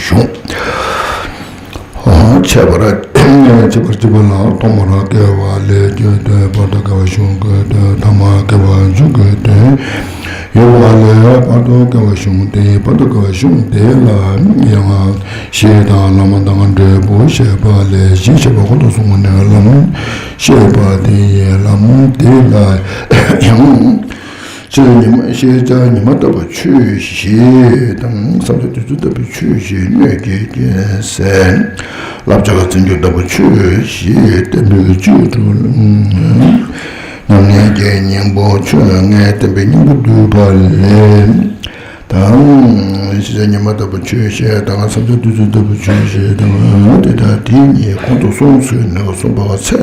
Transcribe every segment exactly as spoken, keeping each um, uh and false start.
གཞུང་། འཆད་པར་འཆད་པར་བྱེད་པ་ལ། ཐོག་མར་དགེ་བ་ལས་རྒྱུ་དོན། བར་དུ་དགེ་བ་གཞུང་གི་དོན། ཐ་མར་དགེ་བ་མཇུག་གི་དོན་ཡོད་པ་ལས། བར་དུ་དགེ་བ་གཞུང་དེ། བར་དུ་དགེ་བ་གཞུང་དེ་ལ་ཡང་གཞི་དང་བླ་མ་དང་འབྲས་བུ་བཤད་པ་ལས། གཞི་བཤད་པ་གོང་དུ་སོང་བ་ནས་ལམ་བཤད་པ་དེ་ཡི་ལམ་དེ་ལ་ཡང་། ཤེས་བྱ་ཉི་མ་ཤེས་བྱ་ཉི་མ་ལྟ་བུ་ཆོས་བཞི་དང་། བསམ་བྱ་དུས་གསུམ་ལྟ་བུ་ཆོས་བཞི་སྣོད་ཀྱི་རྒྱུན་ཟད། བསླབ་བྱ་ག་ཚིག་འགྱུར་ལྟ་བུ་ཆོས་བཞི་བསྟན་པའི་བཅུད་དྲུག་ཉམས་ལེན་གྱི་སྙིང་པོ་ཆོས་ལྔའི་བསྟན་པའི་སྙིང་པོ་བསྡུས་པ་ལས། དང་། ཤེས་བྱ་ཉི་མ་ལྟ་བུ་ཆོས་བཞི་དང་། བསམ་བྱ་དུས་གསུམ་ལྟ་བུ་ཆོས་བཞི་དང་། དེ་དག་དེ་ཉིད་གོང་དུ་སོང་ཚུལ་ནི་གསུངས་པ་ཚད་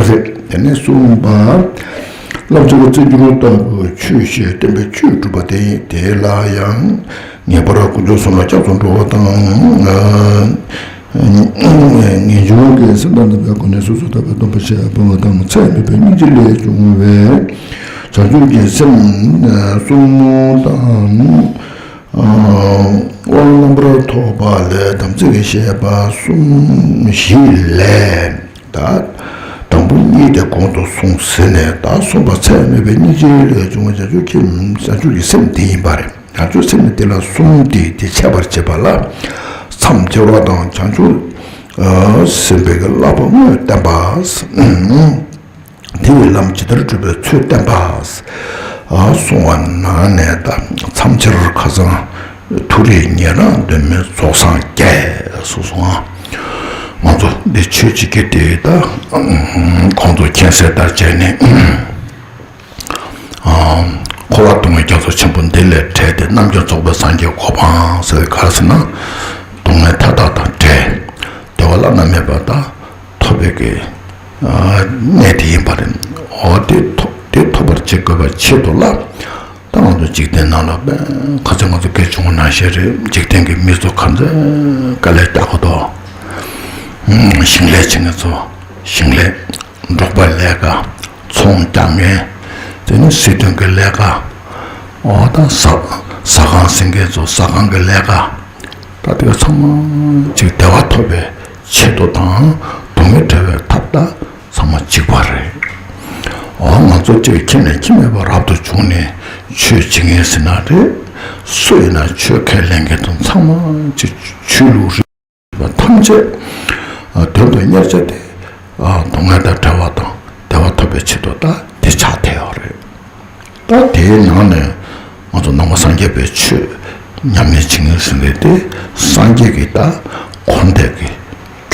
རེད། དེ་ནས་གསུངས་པ། བསླབ་བྱ་ག་ཚིག་འགྱུར་ལྟ་བུ་ཆོས་བཞི་བསྟན་པའི་བཅུད་གྲུབ་པ་དེ་ཡིན། དེ་ལ་ཡང་ངེས་པར་དཀོན་མཆོག་གསུམ་ལ་སྐྱབས་སུ་འགྲོ་བ་དང་། ངེས་འབྱུང་གི་སེམས་དང་ལྡན་པའི་སྒོ་ནས་སོ་སོར་ཐར་པའི་སྡོམ་པ་བཞེས་པ་དང་། ཚད་མེད་པའི་སྙིང་རྗེ་ལས་བྱུང་བའི་བྱང་ཆུབ་ཀྱི་སེམས་གསུམ་དང་། དབང་རྣམ་པར་ཐོབ་པ་ལས་དམ་ཚིག་གི་བཤད་པ་གསུམ་བཞི་ལས། ད་དང་པོ་གཉིས་དེ་གོང་དུ་སོང་ཟིན་ནས། ད་གསུངས་པ་ཚད་མེད་པའི་སྙིང་རྗེ་ལས་བྱུང་བའི་བྱང་ཆུབ་ཀྱི་བྱང་ཆུབ་ཀྱི་སེམས་དེ་ཡིན་པ་རེད། བྱང་ཆུབ་སེམས་ནི་དེ་ལ་གསུམ་སྟེ། དེ་འཆད་པར་བྱེད་པ་ལ། མཚམས་སྦྱར་བ་དང་། བྱང་ཆུབ་སེམས་དཔའི་བསླབ་པ་དངོས་བསྟན་པ། དེ་ཡི་ལམ་ཇི་ལྟར་བགྲོད་པའི་ཚུལ་བསྟན་པ། གསུངས་པ་ནང་ནས་ད་མཚམས་སྦྱར་ཁ་སང་མཐོ་རིས་ཉན་རང་འདོད་མེད་རྫོགས་སངས་རྒྱས་སུ་སོང་། ང་ཚོ་འདི་ཆོས་བྱེད་ཀྱི་དེ་ད་ཁོང་ཚོ་མཁྱེན་གསལ་ལྟར་བྱས་ནས། འཁོར་བ་སྟོང་བའི་རྒྱ་མཚོ་ཆེན་པོ་འདི་ལས་བྲལ་ཏེ། རྣམ་མཁྱེན་རྫོགས་པའི་སངས་རྒྱས་གོ་འཕང་ཟེར་བའི་ག་རེ་ཟེར་ན། སྡུག་བསྔལ་མཐའ་དག་དང་བྲལ། བདེ་བ་བླ་ན་མེད་པ་དང་ཐོབ་པའི་གི་གནས་དེ་ཡིན་པ་རེད། འོ་དེ་ཐོབ་དེ་ཐོབ་པར་བྱེད་དགོས་པའི་ཆེད་དུ་ལ། ད་ང་ཚོ་འཇིག་རྟེན་ནང་ལ་དཔེ་ཁ་ཚ་ང་ཚོ་སྐད་བྱུང་བ་ནང་བཞིན་རེད། འཇིག་རྟེན་གྱི་མི་ཚོ་ག་ཚོད་དཀའ་ལས་རྒྱག་གི་འདུག་ཞིང་ལས་བྱེད་མཁན་ཚོ་ཞིང་ལས། འབྲོག་པའི་ལས་ཀ། ཚོང་རྒྱག་མཁན། དེ་ནས་སྲིད་དོན་གྱི་ལས་ཀ། འོ་ད་ཟ་ཟ་ཁང་ཟིན་མཁན་ཚོ་ཟ་ཁང་གི་ལས་ཀ། ད་དེ་ག་ཚང་མ་ཅིག་བདེ་བ་ཐོབ་པའི་ཆེད་དུ་དང་། སྡུག་བསྔལ་བྲལ་བའི་ཐབས་ད་ཚང་མ་གཅིག་པ་རེད། འོ་ང་ཚོ་ཅིག་ཁྱིམ་ནས་ཁྱིམ་མེད་པར་རབ་ཏུ་བྱུང་ནས་ཆོས་བྱེད་མཁན་ཟེར་ན་རེད། སུ་ཡིན་ན་ཆོས་ཁས་ལེན་མཁན་དང་ཚང་མ་ཅིག་ཆོས་ལུགས་རིག་པ་ཐམས་ཅད་དོན་དུ་གཉེར་བྱ་དེ། སྡུག་བསྔལ་དང་བྲལ་བ་དང་བདེ་བ་ཐོབ་པའི་ཆེད་དུ་ད་དེ་ཆགས་བསྡད་ཡོད་རེད། ད་དེའི་ནང་ནས་ང་ཚོ་ནང་པ་སངས་རྒྱས་པའི་ཆོས་ཉམས་ལེན་བྱེད་མཁན་ཟེར་མཁན་དེ། སངས་རྒྱས་ཀྱི་ད་འཁོར་འདས་ཀྱི་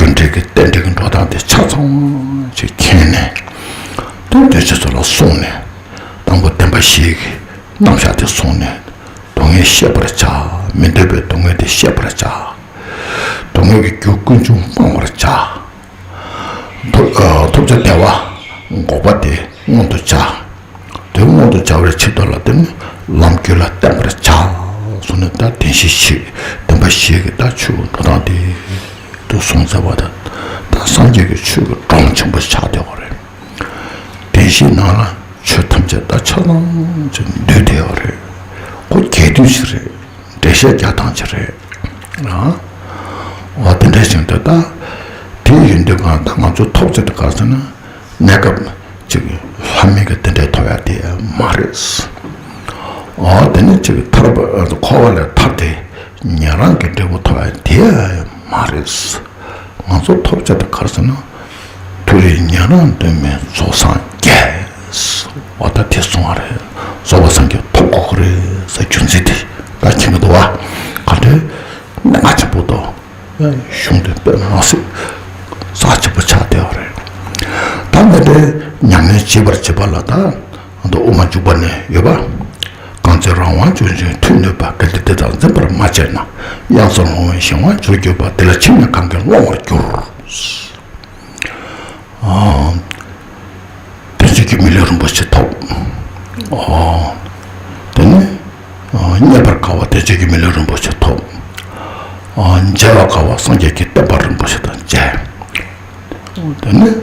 རྒྱུ་འབྲས་ཀྱི་རྟེན་འབྲེལ་གྱི་འགྲོ་སྟངས་དེ་ཆ་ཚང་ཅིག་མཁྱེན་ནས། དེ་འདོད་ཆེ་ཚོ་ལ་གསུངས་ནས། དང་པོ་བདེན་པ་བཞི་གི་རྣམ་གཞག་དེ་གསུངས་ནས། སྡུག་བསྔལ་ཤེས་པར་བྱ། མི་འདོད་པའི་སྡུག་བསྔལ་དེ་ཤེས་པར་བྱ། སྡུག་བསྔལ་གྱི་རྒྱུ་ཀུན་འབྱུང་སྤང་བར་བྱ། ཐོབ་ཨ་ཐོབ་བྱ་བདེ་བ་འགོག་པ་དེ་མངོན་དུ་བྱ། དེ་མངོན་དུ་བྱ་བའི་ཆེད་དུ་ལ་དེ་ནི་ལམ་རྒྱུད་ལ་བརྟེན་པར་བྱ། གསུངས་ནས། ད་བདེན་བཞི་བཞི་བདེན་པ་བཞི་གི་ད་ཆོས་འགྲོ་སྟངས་དེ་དུ་སོང་ཚར་བ་དང་། ད་སངས་རྒྱས་ཀྱི་ཆོས་ཀྱི་སྒྲོམ་ཆེན་པོ་ཆགས་བསྡད་པ་རེད། བདེན་བཞིའི་ནང་ལ་ཆོས་ཐམས་ཅད་ད་ཆ་ཚང་ཅིག་འདུས་བསྡད་པ་རེད། ཁོ་རྒྱས་བསྡུས་ཤིག་རེད། འགྲེལ་བཤད་རྒྱག་སྟངས་ཅིག་རེད། ཨ། འོ་དེ་འདྲ་ཞིག་འདུག་ད་དེ་ཡིན་དུས་གང་ད་ང་ཚོ་ཐོབ་བྱ་དེ་ག་ཟེར་ན། གནས་སྐབས་ཅིག་ལྷ་མི་གི་དེ་འདྲའི་ཐོབ་ཡ་དེ་མ་རེད། འོ་དེ་ནི་ཅིག་ཐར་པ་འཁོར་བ་ལས་ཐར་ཏེ་ཉན་རང་གི་འབྲས་བུ་ཐོབ་ཡ་དེ་མ་རེད། ང་ཚོ་ཐོབ་བྱ་དེ་ག་རེ་ཟེར་ན། མཐོ་རིས་ཉན་རང་འདོད་མེད་རྫོགས་སངས་རྒྱས། འོ་ད་དེ་གསུངས་པ་རེད། རྫོགས་པ་སངས་རྒྱས་ཐོབ་དགོས་ཀྱི་རེད་ཟེར་རྒྱུ་མཚན་དེ་ད་མཁྱེན་གྱི་འདུག་བ། ག་འདྲའི་གནད་འགག་ཆེན་པོ་འདུག་གཞུང་དེ་དཔེ་མ་སྲིད་རྩ་ཆེན་པོ་ཆགས་བསྡད་པ་རེད། ད་འདི་འདྲའི་ཉམས་ལེན་བྱེད་པར་བྱེད་པ་ལ། ད་དབུ་མ་འཇུག་པ་ནས་ཡོད་པ། གང་ཚེ་རང་དབང་ཅུང་ཟད་མཐུ་ནུས་པ། གལ་ཏེ་དེ་དག་འཛིན་པར་མ་བྱས་ན། གཡང་སར་ལྷུང་བའི་གཞན་དབང་འབྱོར་གྱུར་པ། དེ་ལ་ཕྱིན་ནས་གང་གིས་སློང་བར་འགྱུར། ཨ། བསྟན་བཅོས་ཀྱི་མི་ལུས་རིན་པོ་ཆེ་ཐོབ། ཨ། དེ་ནས་ཨ་རྙེད་པར་དཀའ་བ་བསྟན་བཅོས་ཀྱི་མི་ལུས་རིན་པོ་ཆེ་ཐོབ། ཨ། མཇལ་བར་དཀའ་བ་སངས་རྒྱས་ཀྱི་བསྟན་པ་རིན་པོ་ཆེ་དང་མཇལ། དེ་ནས་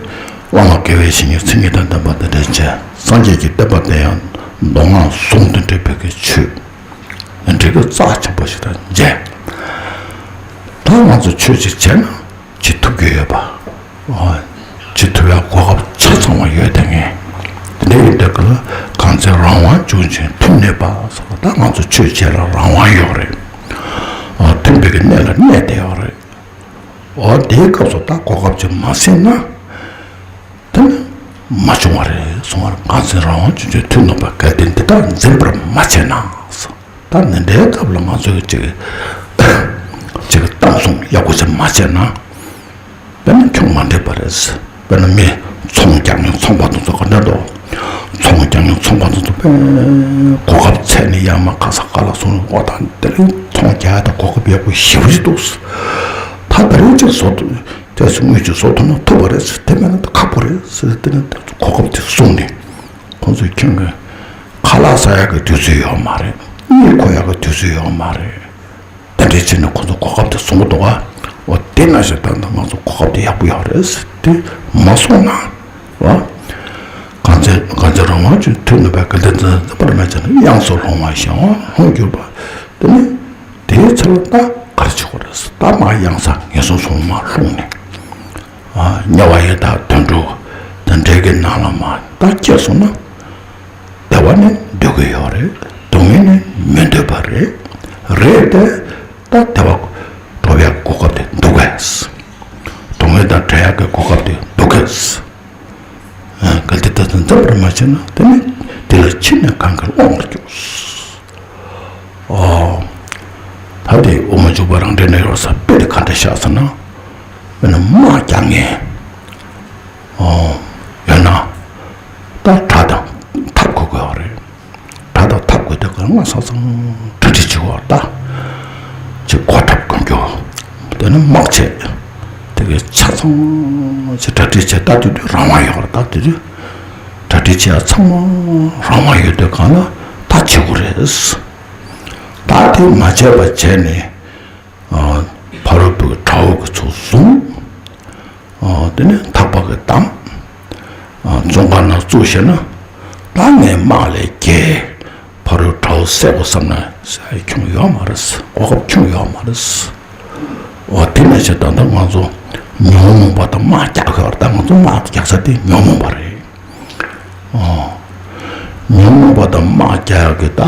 དབང་ལ་དགེ་བའི་བཤེས་གཉེན་མཚན་ཉིད་དང་ལྡན་པ་དེ་འདྲ་མཇལ། སངས་རྒྱས་ཀྱི་བསྟན་པ་དེ་ཡང་མདོ་སྔགས་ཟུང་དུ་འབྲེལ་བའི་གི་ཆོས། འབྲས་བུ་རྩ་ཆེན་པོ་ཞིག་དང་མཇལ། ད་ ད་ང་ཚོ་ཆོས་ཅིག་བྱས་ན་བྱེད་ཐུབ་ཀྱི་ཡོད་པ། ཨ། བྱེད་ཐུབ་ཡ་གོ་སྐབས་ཆ་ཚང་བ་ཡོད་དེ་ངས། དེ་འདྲ་ཡིན་དུས་གང་ལ་གང་ཚེ་རང་དབང་འབྱུང་ཞིང་མཐུན་གནས་པ་ཟེར་བ། ད་ང་ཚོ་ཆོས་བྱེད་ལ་རང་དབང་ཡོད་རེད། ཨ། མཐུན་པའི་གི་གནས་ལ་གནས་བསྡད་ཡོད་རེད། འོ་དེའི་སྐབས་སུ་ད་གོ་སྐབས་ཅིག་མ་ཟིན་ན། དེ་ནི་མ་བྱུང་བ་རེད་གསུང་བར། གང་ཚེ་རང་དབང་འབྱུང་ཞིང་མཐུན་གནས་པ། གལ་ཏེ་འདི་དག་འཛིན་པར་མ་བྱས་ན། ད་ནི་འདྲའི་སྐབས་ལ་ང་ཚོས་ཅིག་ཅིག་གཏམ་གསུམ་ཡག་པོ་ཞིག་མ་བྱས་ན། དཔེར་ན་ཁྱོད་མ་འགྲིག་པ་རེད། དཔེར་ན་མི་ཚོང་རྒྱག་མཁན་ཚོང་པ་དེ་ཚོ་ག་འདྲ་འདུག་ཚོང་རྒྱག་མཁན་ཚོང་པ་དེ་ཚོ་དཔེ་གོ་སྐབས་འཚོལ་ནས་ཡར་མར་ག་ས་ག་ལ་སོང་ནས། འོ་ད་དེ་རིང་ཚོང་རྒྱག་ཡ་ད་གོ་སྐབས་ཡག་པོ་ཞེ་པོ་ཞིག་འདུག་ད་དེ་རིང་ཅིག་བཟོ་ཐུབ། དེ་ཚོ་དངུལ་ཅིག་བཟོ་ཐུབ་ན་ཐུབ་པ་རེད། དེ་མེད་ན་ད་ཁག་པོ་རེད་ཟེར། དེ་ནས་ད་གོ་སྐབས་དེ་བཟུང་ནས། ཁོང་ཚོས་ཁྱོད་ཀྱི་ཁ་ལག་ཟ་ཡག་གི་དུས་ཚོད་ཡོད་མ་རེད། གཉིད་ཁུག་ཡག་གི་དུས་ཚོད་ཡོད་མ་རེད། དེ་འདྲའི་ཕྱིར་ནས་ཁོང་ཚོ་གོ་སྐབས་དེ་བཟུང་གི་འདུག་ག་འོ་དེ་ན་ཞིག་ད་ལྟ་ང་ཚོ་གོ་སྐབས་དེ་ཡག་པོ་ཡོད་རེད་ཟེར། དེ་མ་བཟུང་ན། འོ། གང་ཚེ་གང་ཚེ་རང་དབང་འབྱུང་མཐུན་གནས་པ། གལ་ཏེ་འཛིན་པར་མ་བྱས་ན། གཡང་ས་ལྷུང་བ་བཞིན་ལྷུང་གྱུར་པ། དེ་ནི་དེའི་ཚེ་ལ་ད་ག་རེ་བྱེད་དགོས་རེད་ཟེར། ད་མར་གཡང་ས་ངན་སོང་གསུམ་མར་ལྷུང་ནས། ཨ། དམྱལ་བ་ཡི་དྭགས་དུད་འགྲོ་དེ་འདྲའི་གི་ནང་ལ་མར་ད་སྐྱེས་སོང་ན། བདེ་བ་ནི་འདོད་ཀྱི་ཡོད་རེད། སྡུག་བསྔལ་ནི་མི་འདོད་པ་རེད། རེད་དེ། ད་བདེ་བ་འགྲུབ་ཡག་གོ་སྐབས་དེ་འདུག་གས། སྡུག་བསྔལ་དང་བྲལ་ཡག་གི་གོ་སྐབས་དེ་འདུག་གས། ཨ། གལ་ཏེ་ད་ལྟ་འཛིན་པར་མ་བྱས་ན། དེ་ནི་དེ་ལ་ཕྱི་ནས་གང་གིས་དབང་བར་འགྱུར། ཨོ། ད་དེ་དབུ་མ་འཇུག་པ་རང་འགྲེལ་ན་ཡོད་ས་དཔེ་དེ་ག་འདྲ་བཞག་ཟེར་ན། དཔེར་ན་དམག་རྒྱག་མཁན། ཨོ། ཡང་ན། ད་དགྲ་དང་འཐབ་དགོས་ཀྱི་ཡོད་རེད། དགྲ་དང་འཐབ་དགོས་དུས་གང་ང་ས་ཚང་གྲ་སྒྲིག་བྱེད་དགོས་ད། ཅིག་གོ་ཁྲབ་གོན་རྒྱུ། དེ་ནས་དམག་ཆས། དེ་གའི་ཆ་ཚང་ཅིག་གྲ་སྒྲིག་བྱས། ད་དེ་དུས་རང་དབང་ཡོད་རེད། ད་དེ་དུས་གྲ་སྒྲིག་བྱས་ཚང་མ་རང་དབང་ཡོད་དུས་གང་ལ་ད་བྱེད་དགོས་རེད། ད་དེ་མ་བྱས་པ་བྱས་ནས། ཨ། ཕ་རོལ་པོའི་དགྲ་བོ་གི་ཚོ་བཟུང་། ཨ། དེ་ནས་ཐག་པ་གིས་བསྡམས། ཨ། བཙོན་ཁང་ནང་བཙུགས་བྱས་ན། ད་ངས་དམག་ལས་རྒྱལ། ཕ་རོལ་དགྲ་བོ་བསད་དགོས་བསམ་ན་ས་ཡ་ཁྱོན་ཡོད་མ་རེད། གོ་སྐབས་ཁྱོན་ཡོད་མ་རེད། འོ་དེ་ནས་བྱས་ད་ལྟ་ང་ཚོ་ཉོན་མོངས་པ་དང་དམག་རྒྱག་གི་ཡོད་རེད། ད་ང་ཚོ་དམག་རྒྱག་ས་དེ་ཉོན་མོངས་པ་རེད། ཨོ། ཉོན་མོངས་པ་དང་དམག་རྒྱག་ཡག་གི་ད་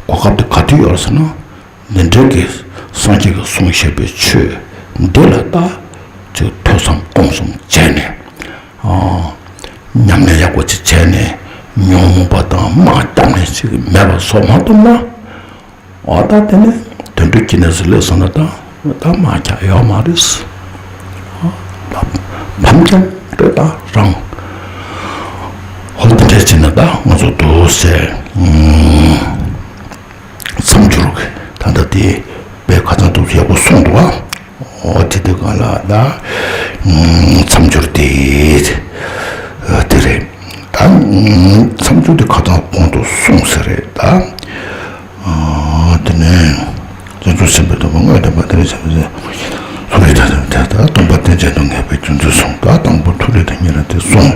གོ་སྐབས་དེ་ག་དུས་ཡོད་ཟེར་ན། འདི་འདྲའི་གི་སངས་རྒྱས་ཀྱིས་གསུངས་བཞག་པའི་ཆོས་འདི་ལ་ད་ཅིག་ཐོས་བསམ་སྒོམ་གསུམ་བྱས་ནས། ཨོ། ཉམས་ལེན་ཡག་པོ་ཅིག་བྱས་ནས། ཉོན་མོངས་པ་དང་དམག་བརྒྱབ་ནས་ཅིག་མེད་པ་བཟོ་མ་ཐུབ་ན། འོ་ད་དེ་ནས་དུད་འགྲོ་སྐྱེ་གནས་སུ་སླེབས་སོང་ན་ད་ད་དམག་རྒྱག་ཡག་ཡོད་མ་རེད། ཨ། ད་ཕམ་རྐྱང་རེད་ད་རང་། འོ་དེ་འདྲ་བྱས་ན་ད་ང་ཚོ་འདུག་སེ། ཨུམ། མཚམས་སྦྱོར་གྱི་ད་ལྟ་དེ་དཔེ་ཁ་སང་འདུག་སེ་ཡག་པོ་གསུངས་འདུག་ཨ། འོ་དེ་དུས་གང་ལ་ད། ཨུམ། མཚམས་སྦྱོར་དེ། ཨ། དེ་རེད། ད། ཨུམ། མཚམས་སྦྱོར་དེ་ཁ་སང་གོང་དུ་གསུངས་ས་རེད་ད། ཨ། དེ་ནས་བྱང་ཆུབ་སེམས་དཔའི་སྡོམ་པ་དངོས་བསྟན་པ། དེ་ནས་སེམས་ཅན་མཐོ་རིས་དང་དེ་ལྟར་སྡོམ་པ་རྟེན་ཅན་དུ་ངེས་པའི་རྒྱུ་མཚན་གསུངས། ད་དང་པོ་མཐོ་རིས་དང་གཉིས་ལ་དེ་གསུངས།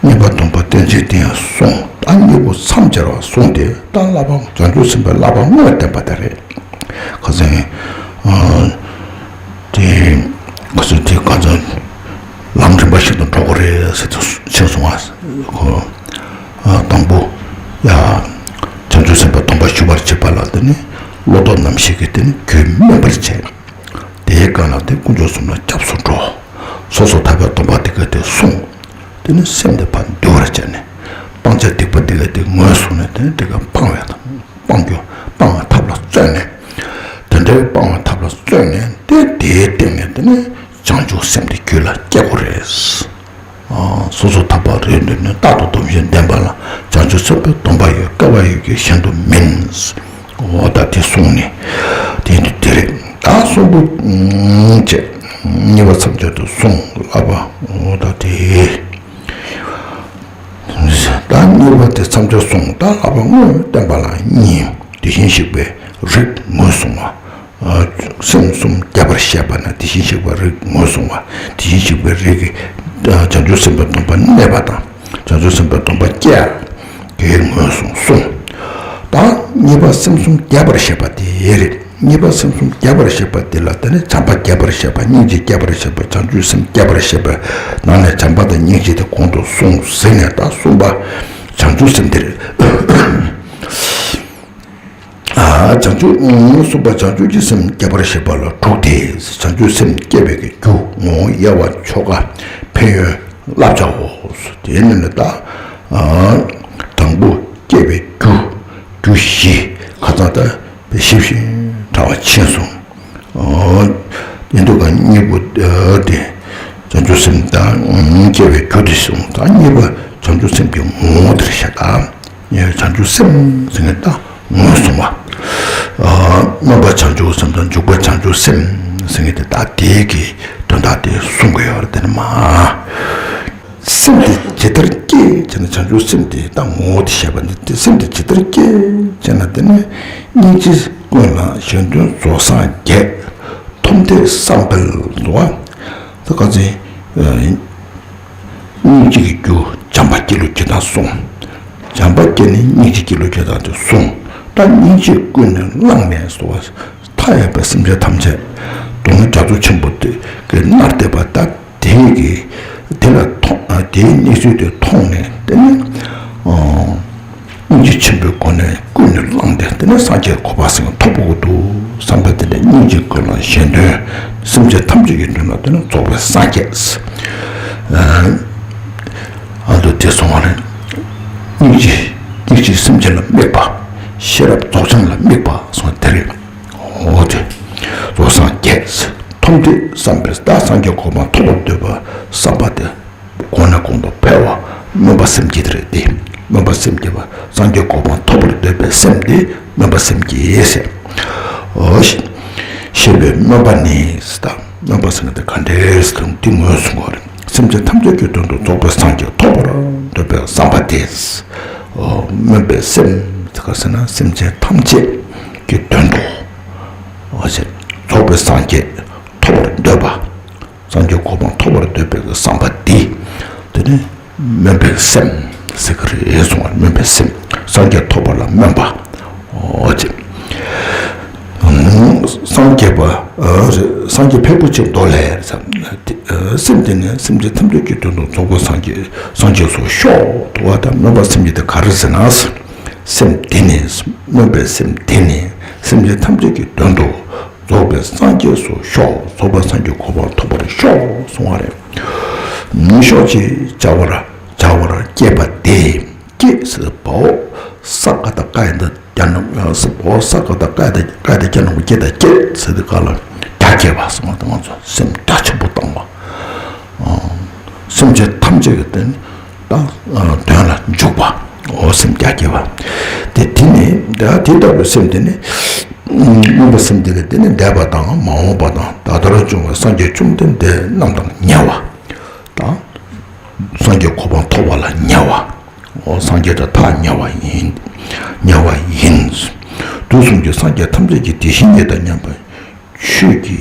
གཉིས་པ་སྡོམ་པ་རྟེན་ཅན་དེ་ཡང་གསུངས། ད་གཉིས་པོ་མཚམས་སྦྱར་བ་གསུངས་ཏེ། ད་བསླབ་པ་བྱང་ཆུབ་སེམས་དཔའི་བསླབ་པ་དངོས་བསྟན་པ་དེ་རེད། ཁ་སང་། ཨ། དེ་ཁ་སང་དེ་གང་ཚང་ལམ་རིམ་པ་ཞིག་ཏུ་འགྲོ་དགོས་རེད་ཟེར་དུས་ཕྱིན་སོང་བ། ཁོ། ཨ། དང་པོ། ཡ། བྱང་ཆུབ་སེམས་དཔའི་སྡོམ་པ་ཞུ་བར་བྱེད་པ་ལ་དེ་ནི་བློ་ལྡོག་རྣམ་བཞི་གིས་དེ་ནི་རྒྱུད་སྨིན་པར་བྱེད། དེའི་སྒང་ལ་དེ་དཀོན་མཆོག་གསུམ་ལ་སྐྱབས་སུ་འགྲོ། སོ་སོར་ཐར་པའི་སྡོམ་པ་དེ་ག་དེ་བསྲུང་། དེ་ནི་སེམས་དེ་ཕར་འདུལ་བར་བྱས་ནས། སྤང་བྱ་སྡིག་པ་དེ་ག་དེ་ངོས་བཟུང་ནས། དེ་ནི་དེ་ག་སྤང་བའི་དང་། སྤང་རྒྱུ་སྤང་བའི་ཐབས་ལ་བརྩོན་ནས། དེ་འདྲའི་སྤང་བའི་ཐབས་ལ་བརྩོན་ནས་དེ་དེའི་སྟེང་ནས་དེ་ནི་བྱང་ཆུབ་སེམས་དེ་རྒྱུད་ལ་སྐྱེ་དགོས་རེད། ཨ། སོ་སོར་ཐར་པ་རེད་འདོད་ནས། རྟག་ཏུ་སྡོམ་ཞིང་ལྡན་པ་ལ། བྱང་ཆུབ་སེམས་དཔའི་སྡོམ་པ་ཡོད། སྐལ་བ་ཡོད་ཀྱང་གཞན་དུ་མིན། འོ་ད་དེ་གསུངས་ནས། དེ་འདི་དེ་རེད། ད་གསུམ་པོ་བྱས། གཉིས་པ་མཚམས་སྦྱར་དུ་གསུངས། བསླབ་པ། འོ་ད་དེ། ད་གཉིས་པ་དེ་མཚམས་སྦྱར་གསུངས། ད་བསླབ་པ་དངོས་བསྟན་པ་ལ་གཉིས། དེ་བཞིན་གཤེགས་པའི་རིགས་ངོས་བཟུང་བ། ཨ། སེམས་གསུམ་རྒྱས་པར་བཤད་པ་ན། དེ་བཞིན་གཤེགས་པའི་རིགས་ངོས་བཟུང་བ། དེ་བཞིན་གཤེགས་པའི་རིགས་ཀྱི། ཨ། བྱང་ཆུབ་སེམས་དཔའི་སྡོམ་པ་གནས་པ་དང་། བྱང་ཆུབ་སེམས་དཔའི་སྡོམ་པ་སྐྱེ་ཡག་གི་ངོས་བཟུང་གསུངས། ད་གཉིས་པ་སེམས་གསུམ་རྒྱས་པར་བཤད་པ་དེ་རེད། གཉིས་པ་སེམས་གསུམ་རྒྱས་པར་བཤད་པ་འདི་ལ་དེ་ནས་བྱམས་པ་རྒྱས་པར་བཤད་པ། སྙིང་རྗེ་རྒྱས་པར་བཤད་པ། བྱང་ཆུབ་སེམས་རྒྱས་པར་བཤད་པ། ནང་ནས་བྱམས་པ་དང་སྙིང་རྗེ་དེ་གོང་དུ་སོང་ཟིན་ནས་ད་གསུམ་པ་བྱང་ཆུབ་སེམས་དེ་རེད། ཨ། བྱང་ཆུབ། གསུམ་པ་བྱང་ཆུབ་ཀྱི་སེམས་རྒྱས་པར་བཤད་པ་ལ་དྲུག་སྟེ། བྱང་ཆུབ་སེམས་བསྐྱེད་པའི་གི་རྒྱུ་ངོ་བོ་དབྱེ་བ་ཆོ་ག་ཕན་ཡོན་བསླབ་བྱའོ། དེ་ནི་ནི་ད། ཨ། དང་པོ་བསྐྱེད་པའི་རྒྱུ། རྒྱུ་བཞི་ཁ་སང་ད་ཞིབ་ཞིབ་ཕྲ་བ་ཕྱིན་སོང་། ཨ། ཡིན་འདུག་ག་གཉིས་པོ་དེ་བྱང་ཆུབ་སེམས་དང་སྐྱེ་བའི་རྒྱུ་དེ་སོང་། ད་གཉིས་པ་བྱང་ཆུབ་སེམས་ཀྱི་ངོ་བོ་དེར་བཤད་ད། བྱང་ཆུབ་སེམས་ཟེར་མཁན་ད་ངོས་བཟུང་བ། ཨ། སྨོན་པ་བྱང་ཆུབ་སེམས་དང་འཇུག་པ་བྱང་ཆུབ་སེམས་ཟེར་མཁན་དེ་ད་དེའི་གི་དོན་དག་དེ་གསུང་གི་ཡོད་རེད། དེ་ནི་མ། སེམས་དེ་ཇི་ལྟར་བསྐྱེད་ཅེ་ན། བྱང་ཆུབ་སེམས་དེ་ད་ངོ་བོ་དེ་བཤད་པ་འདི་སྟེ། སེམས་དེ་ཇི་ལྟར་བསྐྱེད་ཅེ་ན། དེ་ནི་སྙིང་རྗེ་ཀུན་ལ་གཞན་དོན་རྫོགས་སངས་རྒྱས། ཐོབ་འདོད་བསམ་འཕེལ་འདུག་བ། ད་ག་ཚོད། སྙིང་རྗེ་གི་རྒྱུ་བྱམས་པ་སྐྱེ་ལུགས་ཀྱི་དང་གསུངས། བྱམས་པ་སྐྱེ་ནས་སྙིང་རྗེ་སྐྱེ་ལུགས་ཀྱི་དང་དེ་གསུངས། ད་སྙིང་རྗེ་ཀུན་ནས་བླངས་ནས་འདུག་བ། མཐའ་ཡས་པའི་སེམས་ཅན་ཐམས་ཅད་སྡུག་བསྔལ་རྒྱ་མཚོ་ཆེན་པོ་དེ་གི་མནར་བསྡད་པ་ད། དེའི་གི་དེ་ལ་མཐོང་། དེའི་གནས་ཚུལ་དེ་མཐོང་ནས་དེ་ནི་སྙིང་རྗེ་ཆེན་པོའི་སྒོ་ནས་ཀུན་ནས་བསླངས་ཏེ་དེ་ནི་སངས་རྒྱས་གོ་འཕང་ཟེར་མཁན་ཐོབ་དགོས་འདུག་བསམ་པ་དེ་ནི་སྙིང་རྗེ་ཀུན་ལ་གཞན་དོན། སེམས་ཅན་ཐམས་ཅད་ཀྱི་དོན་ལ་དེ་ནི་རྫོགས་པའི་སངས་རྒྱས། ཨ་ལོ་དེ་སོང་བ་ནི་སྙིང་རྗེ། སྙིང་རྗེ་སེམས་ཅན་ལ་དམིགས་པ། ཤེས་རབ་རྫོགས་བྱང་ལ་དམིགས་པ་སོང་དེ་རེད། འོ་དེ། རྫོགས་སངས་རྒྱས། ཐོབ་འདོད་བསམ་པས་ད་སངས་རྒྱས་གོ་འཕང་ཐོབ་པར་འདོད་པ་བསམ་པ་དེ་གོང་ནས་གོང་དུ་འཕེལ་བ་སྨོན་པ་སེམས་བསྐྱེད་དེ་རེད་དེ། སྨོན་པ་སེམས་བསྐྱེད་པ། སངས་རྒྱས་གོ་འཕང་ཐོབ་པར་འདོད་པའི་སེམས་དེ་སྨོན་པ་སེམས་བསྐྱེད་ཟེར། འོ་ཞེས་པའི་སྨོན་པ་ནི་ད་སྨོན་པ་ཟེར་ན་དེ་ག་འདྲའི་ཟེར་དུས་འདི་ངོས་བཟུང་བ་རེད། སེམས་ཅན་ཐམས་ཅད་ཀྱི་དོན་དུ་རྫོགས་པའི་སངས་རྒྱས་ཐོབ་པར་འདོད་པའི་བསམ་པ་དེ། སྨོན་པའི་སེམས་ཟེར་ག་ཟེར་ན་སེམས་ཅན་ཐམས་ཅད་ཀྱི་དོན་དུ། འོ་ཞེས་རྫོགས་པའི་སངས་རྒྱས་ཐོབ་པར་འདོད་པ། སངས་རྒྱས་གོ་འཕང་ཐོབ་པར་འདོད་པའི་བསམ་པ་འདི། དེ་ནི་སྨོན་པའི་སེམས་ཟེར་གི་རེད་གསུངས་པ། སྨོན་པའི་སེམས། སངས་རྒྱས་ཐོབ་པ་ལ་སྨོན་པ། འོ་ཅེ། སངས་རྒྱས་པ། སངས་རྒྱས་ཕལ་པོ་ཆེ་མདོ་ལས། སེམས་དེ་ནི་སེམས་ཅན་ཐམས་ཅད་ཀྱི་དོན་དུ་རྫོགས་པའི་སངས་རྒྱས་སངས་རྒྱས་སུ་ཤོག་འདུག་བ། ད་སྨོན་པ་སེམས་བསྐྱེད་དེ་ག་རེ་ཟེར་ན། སེམས་དེ་ནི། སྨོན་པའི་སེམས་དེ་ནི་སེམས་ཅན་ཐམས་ཅད་ཀྱི་དོན་དུ། རྫོགས་པའི་སངས་རྒྱས་སུ་ཤོག་རྫོགས་པའི་སངས་རྒྱས་གོ་འཕང་ཐོབ་པར་ཤོག་གསུང་བ་རེད། ཤོག་ཅེས་བྱ་བར་བྱ་བར་བསྐྱེད་པ་དེ། བསྐྱེད་ཟེར་བའོ། ས་ག་བཏགས་སྐ་ཡ་བཏགས་སྐྱ་ནག་ཡ་ཟེར་བའོ། ས་ག་བཏགས་སྐ་ཡ་བཏགས་སྐ་ཡ་བཏགས་སྐྱ་ནག་པོ་བསྐྱེད་དང་བསྐྱེད་ཟེར་དེ་ག་ལ་རྒྱ་བསྐྱེད་པ་གསུང་བ་དང་ང་ཚོ་སེམས་རྒྱ་ཆེན་པོ་བཏང་བ། སེམས་ཅན་ཐམས་ཅད་ཀྱི་དོན། ད་དོན་ལ་འཇུག་པ། འོ་སེམས་རྒྱ་བསྐྱེད་པ། དེ་དེ་ནི་ད་དེ་ལྟ་བུའི་སེམས་དེ་ནི། སྨོན་པ་སེམས་དེ་ལ་དེ་ནི་འདས་པ་དང་མ་འོངས་པ་དང་ད་ལྟར་བྱུང་བའི་སངས་རྒྱས་བཅོམ་ལྡན་འདས་རྣམས་དང་ཉེ་བ། དང་། སངས་རྒྱས་གོ་འཕང་ཐོབ་པ་ལ་ཉེ་བ། འོ་སངས་རྒྱས་དང་ཐག་ཉེ་བ་ཡིན། ཉེ་བ་ཡིན། དུས་གསུམ་གྱི་སངས་རྒྱས་ཐམས་ཅད་ཀྱི་དེ་བཞིན་ཉིད་དང་མཉམ་པ། ཆོས་ཀྱི་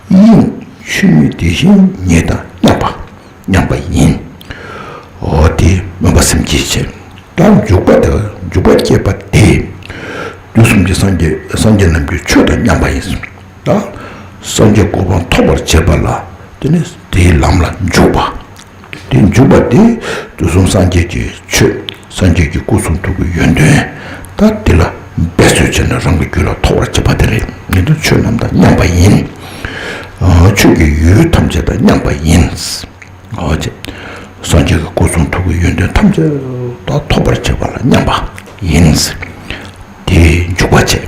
དབྱིངས་ཆོས་ཉིད་དེ་བཞིན་ཉིད་དང་མཉམ་པ། མཉམ་པ་ཡིན། འོ་དེ་སྨོན་པ་སེམས་བསྐྱེད་བྱེད། ད་འཇུག་པ་དེ་འཇུག་པ་བསྐྱེད་པ་དེ། དུས་གསུམ་གྱི་སངས་རྒྱས་སངས་རྒྱས་རྣམས་ཀྱི་ཆོས་དང་མཉམ་པ་ཡིན། ད་སངས་རྒྱས་གོ་འཕང་ཐོབ་པར་བྱེད་པ་ལ་དེ་ནི་དེའི་ལམ་ལ་འཇུག་པ། དེ་འཇུག་པ་དེ་དུས་གསུམ་སངས་རྒྱས་ཀྱི་ཆོས། སངས་རྒྱས་ཀྱི་སྐུ་གསུང་ཐུགས་ཀྱི་ཡོན་ཏན། ད་དེ་ལ་འབད་རྩོལ་བྱས་ནས་རང་གི་རྒྱུད་ལ་ཐོབ་པར་བྱེད་པ་དེ་རེད། ཉན་དུ་ཆོས་རྣམས་དང་མཉམ་པ་ཡིན། ཆོས་ཀྱི་ཡུལ་ཐམས་ཅད་དང་མཉམ་པ་ཡིན། འོ་ཅེ། སངས་རྒྱས་ཀྱི་སྐུ་གསུང་ཐུགས་ཀྱི་ཡོན་ཏན་ཐམས་ཅད་ད་ཐོབ་པར་བྱེད་པ་ལ་མཉམ་པ་ཡིན། དེ་འཇུག་པ་བྱེད།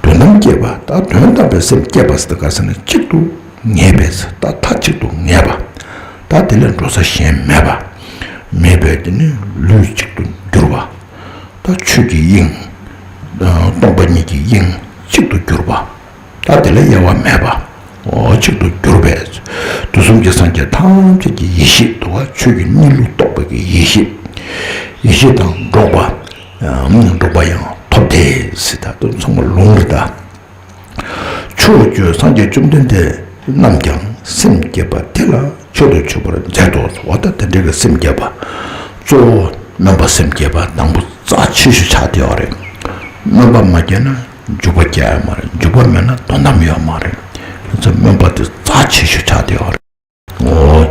དོན་དམ་བསྐྱེད་པ་ད་དོན་དམ་པའི་སེམས་བསྐྱེད་པ་ཟེར་ག་ཟེར་ན་གཅིག་ཏུ་ངེས་པས་ད་མཐའ་གཅིག་ཏུ་ངེས་པ། ད་དེ་ལས་འགྲོ་ས་གཞན་མེད་པ། མེད་པས་དེ་ནི་ལུས་གཅིག་ཏུ་གྱུར་པ། ད་ཆོས་ཀྱི་དབྱིངས། སྟོང་པ་ཉིད་ཀྱི་དབྱིངས་གཅིག་ཏུ་གྱུར་པ། ད་དེ་ལས་གཡེང་བ་མེད་པ། འོ་གཅིག་ཏུ་གྱུར་པས། དུས་གསུམ་གྱི་སངས་རྒྱས་ཐམས་ཅད་ཀྱི་ཡེ་ཤེས་འདུག་བ། ཆོས་ཀྱི་གཉིས་ལུགས་རྟོགས་པའི་གི་ཡེ་ཤེས། ཡེ་ཤེས་དང་འགྲོགས་པ། འགྲོགས་པ་ཡང་ཐོབ་སྟེ་ཟེར། ད་དུང་ཚང་མ་ལུང་རེད་ད། ཕྱོགས་བཅུའི་སངས་རྒྱས་བཅོམ་ལྡན་འདས་རྣམས་ཀྱང་སེམས་བསྐྱེད་པ་དེ་ལ་མཆོད་དུ་མཆོད་པར་མཛད་དོ། འོ་ད་དེ་འདྲའི་གི་སེམས་བསྐྱེད་པ། གཙོ་བོ་སྨོན་པ་སེམས་བསྐྱེད་པ་དང་པོ་རྩ་ཆེ་ཤོས་ཆགས་བསྡད་ཡོད་རེད། སྨོན་པ་མ་བསྐྱེད་ན་ འཇུག་པ་སྐྱེ་ཡ་མ་རེད། འཇུག་པ་མེད་ན་དོན་དམ་ཡོད་མ་རེད། དེ་ཚོ་སྨོན་པ་དེ་རྩ་ཆེ་ཤོས་ཆགས་བསྡད་ཡོད་རེད། འོ།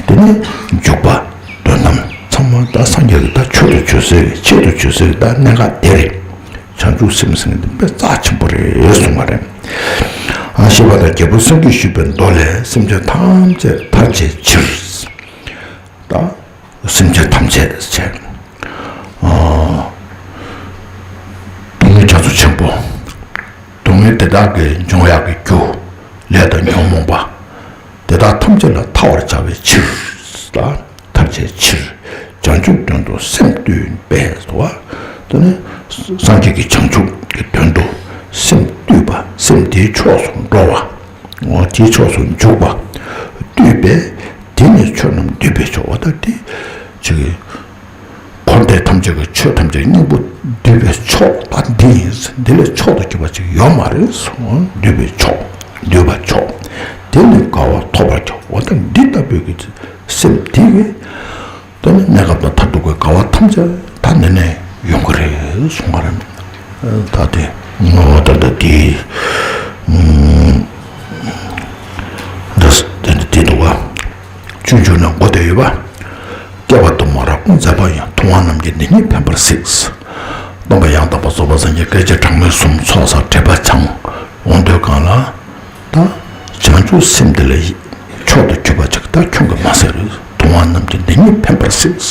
དེ་ནས་འཇུག་པ་དོན་དམ་ཚང་མ་ད་སངས་རྒྱས་ཀྱི་ད་མཆོག་ཏུ་གྱུར་སའི་ཆེད་དུ་གྱུར་སའི་ད་གནད་འགག་དེ་རེད། བྱང་ཆུབ་སེམས་ཟེར་མཁན་དེ་དཔེ་རྩ་ཆེན་པོ་རེད་གསུངས་པ་རེད། ཨ་ཞེས་པ་དང་རྒྱལ་པོ་སངས་རྒྱས་ཞུས་པའི་མདོ་ལས། སེམས་ཅན་ཐམས་ཅད་ཐར་བྱའི་ཕྱིར། ད་སེམས་ཅན་ཐམས་ཅད་བྱས། ཨ་སྡུག་བསྔལ་རྒྱ་མཚོ་ཆེན་པོ། སྡུག་བསྔལ་དེ་དག་གི་འབྱུང་ཡག་གི་རྒྱུ། ལས་དང་ཉོན་མོངས་པ། དེ་དག་ཐམས་ཅད་ལས་ཐར་བར་བྱ་བའི་ཕྱིར། ལ་ཐར་བྱའི་ཕྱིར། བྱང་ཆུབ་དོན་དུ་སེམས་བཏུལ་བས་སོ། དེ་ནི་སངས་རྒྱས་ཀྱི་བྱང་ཆུབ་ཀྱི་དོན་དུ་སེམས་བཏུལ་བ། སེམས་དེའི་ཕྱོགས་སུ་འགྲོ་བ། འོ་དེའི་ཕྱོགས་སུ་འཇུག་པ། བཏུལ་བས། དེ་ནི་ཆོས་རྣམས་འདུས་པའི་མཆོག་འོ་ད་དེ་ཅིག་འཁོར་འདས་ཐམས་ཅད་ཀྱི་ཆོས་ཐམས་ཅད་སྙིང་པོ་འདུས་པའི་མཆོག་ད་འདི་ཡིན། འདི་ལས་མཆོག་ཏུ་གྱུར་པ་ཅིག་ཡོད་མ་རེད་གསུངས། འདུས་པའི་མཆོག་འདུས་པ་མཆོག་དེ་ནི་དགའ་བ་ཐོབ་པར་བྱ། འོ་ད་འདི་ལྟ་བུའི་གི་སེམས་དེ་གིས་ད་ནི་གནས་སྐབས་དང་མཐར་ཐུག་གི་དགའ་བ་ཐམས་ཅད་ད་ནི་ནས་ཡོང་གི་རེད་གསུངས་པ་རེད། ད་དེ་ངོ་བོ་ད་ལྟ་དེ་འདི་དེ་འདི་འདུག་ག་སྤྱོད་འཇུག་ནས་འགོ་བསྡད་ཡོད་པ། བསྐལ་པ་དུ་མར་མཛད་པ་ཡང་། ཐུབ་དབང་རྣམས་ཀྱིས་འདི་ཉིད་ཕན་པར་གཟིགས། སྟོན་པ་ཡང་དག་པར་རྫོགས་པའི་སངས་རྒྱས་སྐད་ཅིག་གྲངས་མེད་གསུམ་ཚོགས་བསགས་དྲེགས་པ་བྱང་། འོང་དུས་གང་ལ། ད་བྱང་ཆུབ་སེམས་འདི་ལ་མཆོག་ཏུ་གྱུར་པ་ཅིག་ད་ཁྱོད་ཀྱིས་མ་ཟེར། ཐུབ་དབང་རྣམས་ཀྱིས་འདི་ཉིད་ཕན་པར་གཟིགས།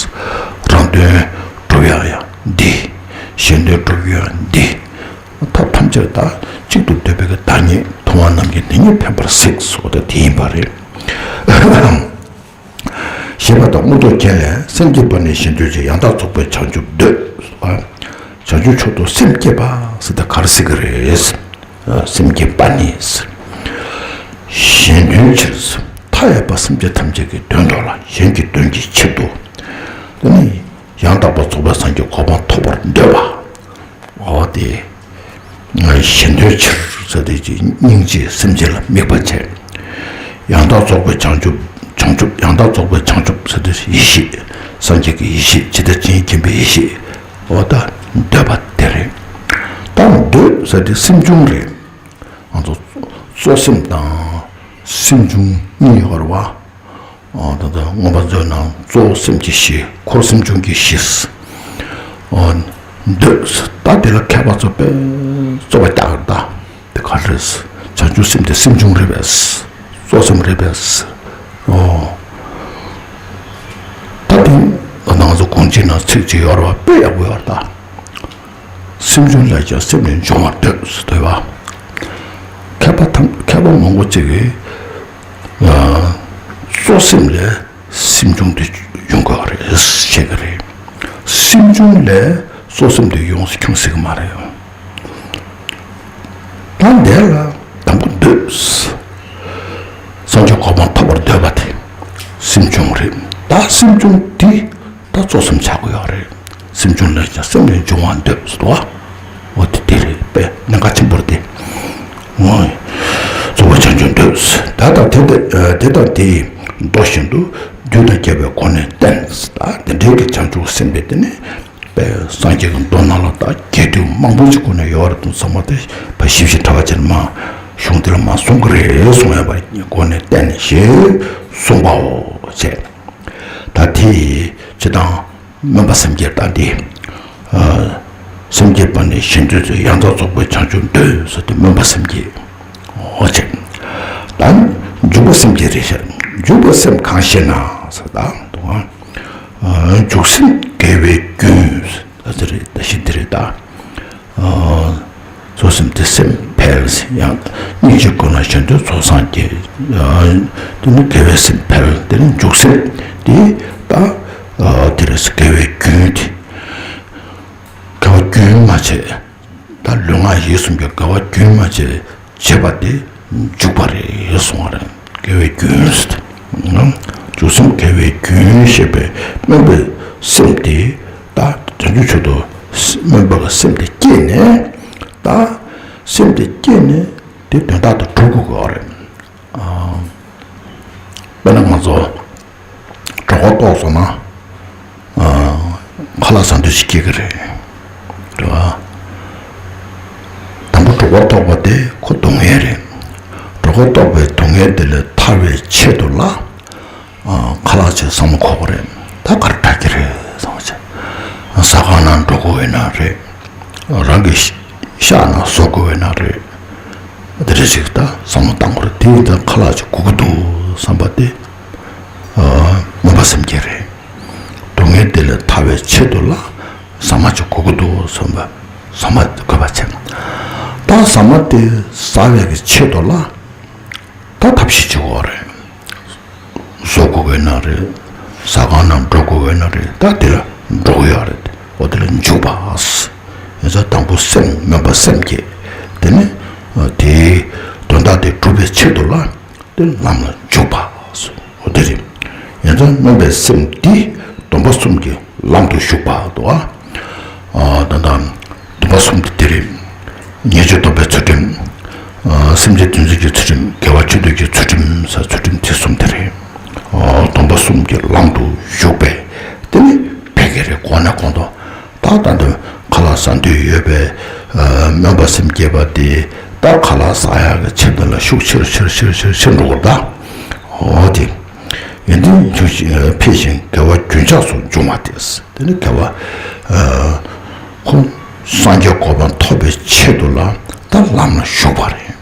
རང་དོན་སྒྲུབ་ཡག་ཡང་འདི། གཞན་དོན་སྒྲུབ་ཡག་ཡང་འདི། ཐབས་ཐམས་ཅད་ད་གཅིག་ཏུ་འདོད་པའི་གི་བདག་ཉིད་ཐུབ་དབང་རྣམས་ཀྱིས་འདི་ཉིད་ཕན་པར་གཟིགས་སོ། ད་དེ་ཡིན་པ་རེད། ཞེས་པ་དང་མངོན་རྟོགས་རྒྱན་ལས། སེམས་བསྐྱེད་པ་ནི་གཞན་དོན་ཕྱིར། ཡང་དག་རྫོགས་པའི་བྱང་ཆུབ་འདོད། བྱང་ཆུབ་མཆོག་ཏུ་སེམས་བསྐྱེད་པ་ཟེར་ཏེ་ག་རེ་ཟེར་གི་རེད། སེམས་བསྐྱེད་པ་ནི་གཞན་དོན་ཕྱིར། མཐའ་ཡས་པ་སེམས་ཅན་ཐམས་ཅད་ཀྱི་དོན་དུ་ལ། གཞན་གྱི་དོན་གྱི་ཕྱིར་དུ། དེ་ནི་ཡང་དག་པར་རྫོགས་པའི་སངས་རྒྱས་གོ་འཕང་ཐོབ་པར་འདོད་པ། འོ་དེ། གཞན་དོན་ཕྱིར་ཟེར་དེ་ཅིག་སྙིང་རྗེ་སེམས་ཅན་ལ་དམིགས་པ་བྱས། ཡང་དག་རྫོགས་པའི་བྱང་ཆུབ། བྱང་ཆུབ་ཡང་དག་རྫོགས་པའི་བྱང་ཆུབ་ཟེར་དེ་ཡེ་ཤེས། སངས་རྒྱས་ཀྱི་ཡེ་ཤེས་ཇི་ལྟར་ཇི་སྙེད་མཁྱེན་པའི་ཡེ་ཤེས། འོ་ད་འདོད་པ་དེ་རེད། ད་འདོད་ཟེར་དེ་སེམས་བྱུང་རེད། ང་ཚོ་གཙོ་སེམས་དང་སེམས་བྱུང་གཉིས་ཡོད་རེད་བ། ཨ་ད་ལྟ་མངོན་པ་མཛོད་ནང་གཙོ་བོ་སེམས་ཀྱི་གཞི། འཁོར་སེམས་བྱུང་གི་གཞི། ཨ་འདོད། ད་དེ་ལ་མཁས་པ་ཚོ་དཔེ་རྩོད་པ་རྒྱག་གི་རེད་ད། དེ་ག་རེད། བྱང་ཆུབ་སེམས་དེ་སེམས་བྱུང་རེད་པས། གཙོ་སེམས་རེད་པས། ཨོ། ད་དེ་ང་ཚོ་གོང་ཆེན་ནང་ཚིག་ཅིག་ཡོད་རེད་བ། དཔེ་ཡག་པོ་ཡོད་རེད་ད། སེམས་བྱུང་ལས་ཀྱང་སེམས་ནི་འབྱུང་བར་འདོད་ཟེར་འདོད་པ། མཁས་པ་ཐམས་མཁས་པ་མང་པོ་ཅིག་གིས་ཨ་གཙོ་སེམས་ལས་སེམས་བྱུང་དེ་ཡོང་དགོས་རེད་བཤད་ཀྱི་རེད། སེམས་བྱུང་ལས་གཙོ་སེམས་དེ་ཡོང་སྲིད་ཁྱོང་སྲིད་ཀྱི་མ་རེད། ད་འདི་ལ་དང་པོ་འདོད། སངས་རྒྱས་གོ་འཕང་ཐོབ་པར་འདོད་པ་དེ་སེམས་བྱུང་རེད། ད་སེམས་བྱུང་དེ་ད་གཙོ་སེམས་ཆགས་ཀྱི་ཡོད་རེད། སེམས་བྱུང་ལས་ཀྱང་སེམས་ནི་འབྱུང་བར་འདོད་ཟེར་བ། འོ་དེ་དེ་རེད་པས། གནད་འགག་ཆེན་པོ་རེད་དེ། འོ། རྫོགས་པའི་བྱང་ཆུབ་འདོད། ད་ལྟ་དེ་ལྟ་དེ་དང་དེའི་མདོ་བཞིན་དུ་བདུད་དང་རྒྱལ་བའི་སྒོ་ནས་བསྟེན། ད་དེ་འདྲའི་གི་བྱང་ཆུབ་སེམས་དཔའི་དེ་ནི་པས་སངས་རྒྱས་ཀྱི་མདོ་ནང་ལ་ད་རྒྱས་བསྡུས་མང་པོ་ཞིག་ཁོ་ན་ཡོད་རེད་དུ་བསམ་པ་དེ་ཕ་ཞིབ་ཞིབ་གྲྭ་བ་ཅན་མ་གཞུང་དེ་ལ་མ་གསུང་གི་རེད་གསུང་ཡ་པ་སྒོ་ནས་བསྟེན་ཞེས་གསུངས་པའོ་བྱས། ད་དེ་ཇི་ལྟར་སྨོན་པ་སེམས་བསྐྱེད་ད་འདི། སེམས་བསྐྱེད་པ་ནི་གཞན་དོན་ཕྱིར། ཡང་དག་རྫོགས་པའི་བྱང་ཆུབ་འདོད་ཟེར་ཏེ་སྨོན་པ་སེམས་བསྐྱེད། འོ་བྱས། ད་འཇུག་པ་སེམས་བསྐྱེད་རེད་ཤག་འཇུག་པ་སེམས་གང་ཞེ་ན་ཟེར་ད་འདུག་ཨ། འཇུག་སེམས་དགེ་བའི་རྒྱུན། ད་དེ་རེད་ད་ཤི་དེ་རེད་ད། གཙོ་སེམས་དེ་སེམས་འཕེལ་ཡང་སྙིང་རྗེ་ཀུན་ལ་གཞན་དོན་ཚོགས་བསགས་ཀྱི། དེ་ནི་དགེ་བའི་སེམས་འཕེལ། དེ་ནི་འཇུག་སེམས་དེ་ད་དེ་རེད། དགེ་བའི་རྒྱུན་དེ་དགེ་བ་རྒྱུན་མ་བྱས། ད་ལུས་ངག་ཡིད་གསུམ་གྱི་དགེ་བ་རྒྱུན་མ་བྱས་བྱེད་པ་དེ་འཇུག་པ་རེད་གསུང་བ་རེད། དགེ་བའི་རྒྱུན་ཟེར་ཏེ། འཇུག་སེམས་དགེ་བའི་རྒྱུན་ཞེས་པའི་སྨོན་པའི་སེམས་དེ་ད་བྱང་ཆུབ་མཆོག་ཏུ་སྨོན་པ་གི་སེམས་དེ་སྐྱེས་ནས་ད་སེམས་དེ་སྐྱེས་ནས་དེ་དོན་དག་ཏུ་གྲུབ་དགོས་ཀྱི་རེད། དཔེར་ན་ང་ཚོ་གྲོད་ཁོག་ལྟོགས་སོང་ན། ཨ། ཁ་ལག་ཟ་འདོད་ཅིག་སྐྱེ་གི་རེད། རེད་བ། དང་པོ་ གོ་ཐོགས་པ་དེ་ཁོ་སྡུག་བསྔལ་རེད། གྲོད་ཁོག་ལྟོགས་པའི་སྡུག་བསྔལ་དེ་ལས་ཐར་བའི་ཆེད་དུ་ལ། ཨ། ཁ་ལག་ཅིག་ཟ་མ་དགོས་པ་རེད། ད་ག་རེ་དྲག་གི་རེད་བསམ་བྱས། ཟ་ཁང་ནང་འགྲོ་དགོས་པ་ཡིན་ན་རེད། རང་གི་ཤ་ཤ་ནང་བཟོ་དགོས་པ་ཡིན་ན་རེད། དེ་འདྲ་ཞིག་ད་ཟ་མ་བཏང་དགོས་རེད། དེ་ཡིན་ཙང་ཁ་ལག་ཅིག་དགོས་ཀྱི་འདུག་བསམ་པ་དེ། ཨ། སྨོན་པ་སེམས་བསྐྱེད་རེད། སྡུག་བསྔལ་དེ་ལས་ཐར་བའི་ཆེད་དུ་ལ་ཟ་མ་ཅིག་དགོས་ཀྱི་འདུག་བསམ་པ། ཟ་མ་དགོས་པ་བྱས། ད་ཟ་མ་དེ་ཟ་བའི་གི་ཆེད་དུ་ལ་ད་ཐབས་ཤེས་བྱེད་དགོས་རེད། བཟོ་དགོས་ཀྱི་ན་རེད། ཟ་ཁང་ནང་འགྲོ་དགོས་ཀྱི་ན་རེད། ད་དེ་ལ་འགྲོ་གི་ཡོད་རེད། འོ་དེ་ལ་འཇུག་པ། ཡིན་ཙང་དང་པོ་སེམས། སྨོན་པ་སེམས་བསྐྱེད། དེ་ནས་དེའི་དོན་དག་དེ་སྒྲུབ་པའི་ཆེད་དུ་ལ་དེ་ལམ་ལ་འཇུག་པ། འོ་དེ་རེད། ཡིན་ཙང་སྨོན་པའི་སེམས་འདི་སྡོམ་པ་གསུམ་གྱི་ལམ་དུ་ཞུགས་པ་དང་། ཨ། ད་ལྟ་སྡོམ་པ་གསུམ་དེ་དེ་རེད། ཉེས་སྤྱོད་སྡོམ་པའི་ཚུལ་ཁྲིམས། ཨ། སེམས་ཅན་དོན་གཉེར་གྱི་ཚུལ་ཁྲིམས། དགེ་བ་ཆོས་སྡུད་ཀྱི་ཚུལ་ཁྲིམས་ཟེར། ཚུལ་ཁྲིམས་དེ་གསུམ་དེ་རེད། ཨ། སྡོམ་པ་གསུམ་གྱི་ལམ་དུ་ཞུགས་པས་དེ་ནི་ཕན་གྱི་རེད། གོང་ནས་གོང་དུ། ད་ད་འདི་ཁ་ལག་ཟ་འདོད་ཡོད་པའི། ཨ། སྨོན་པ་སེམས་བསྐྱེད་པ་དེ་ད་ཁ་ལག་ཟ་ཡག་གི་ཆེད་དུ་ལ་ཤུགས་ཆེར་ཆེར་ཆེར་ཆེར་ཆེར་འགྲོ་དགོས་ད། འོ་དེ། ཡོན་ཏན་ཕུལ་ཞིང་དགེ་བ་རྒྱུན་ཆགས་སུ་འབྱུང་བ་སྟེ། དེ་ནི་དགེ་བ། ཨ། ཁོ་སངས་རྒྱས་གོ་འཕང་ཐོབ་པའི་ཆེད་དུ་ལ་ད་ལམ་ལ་ཞུགས་པ་རེད།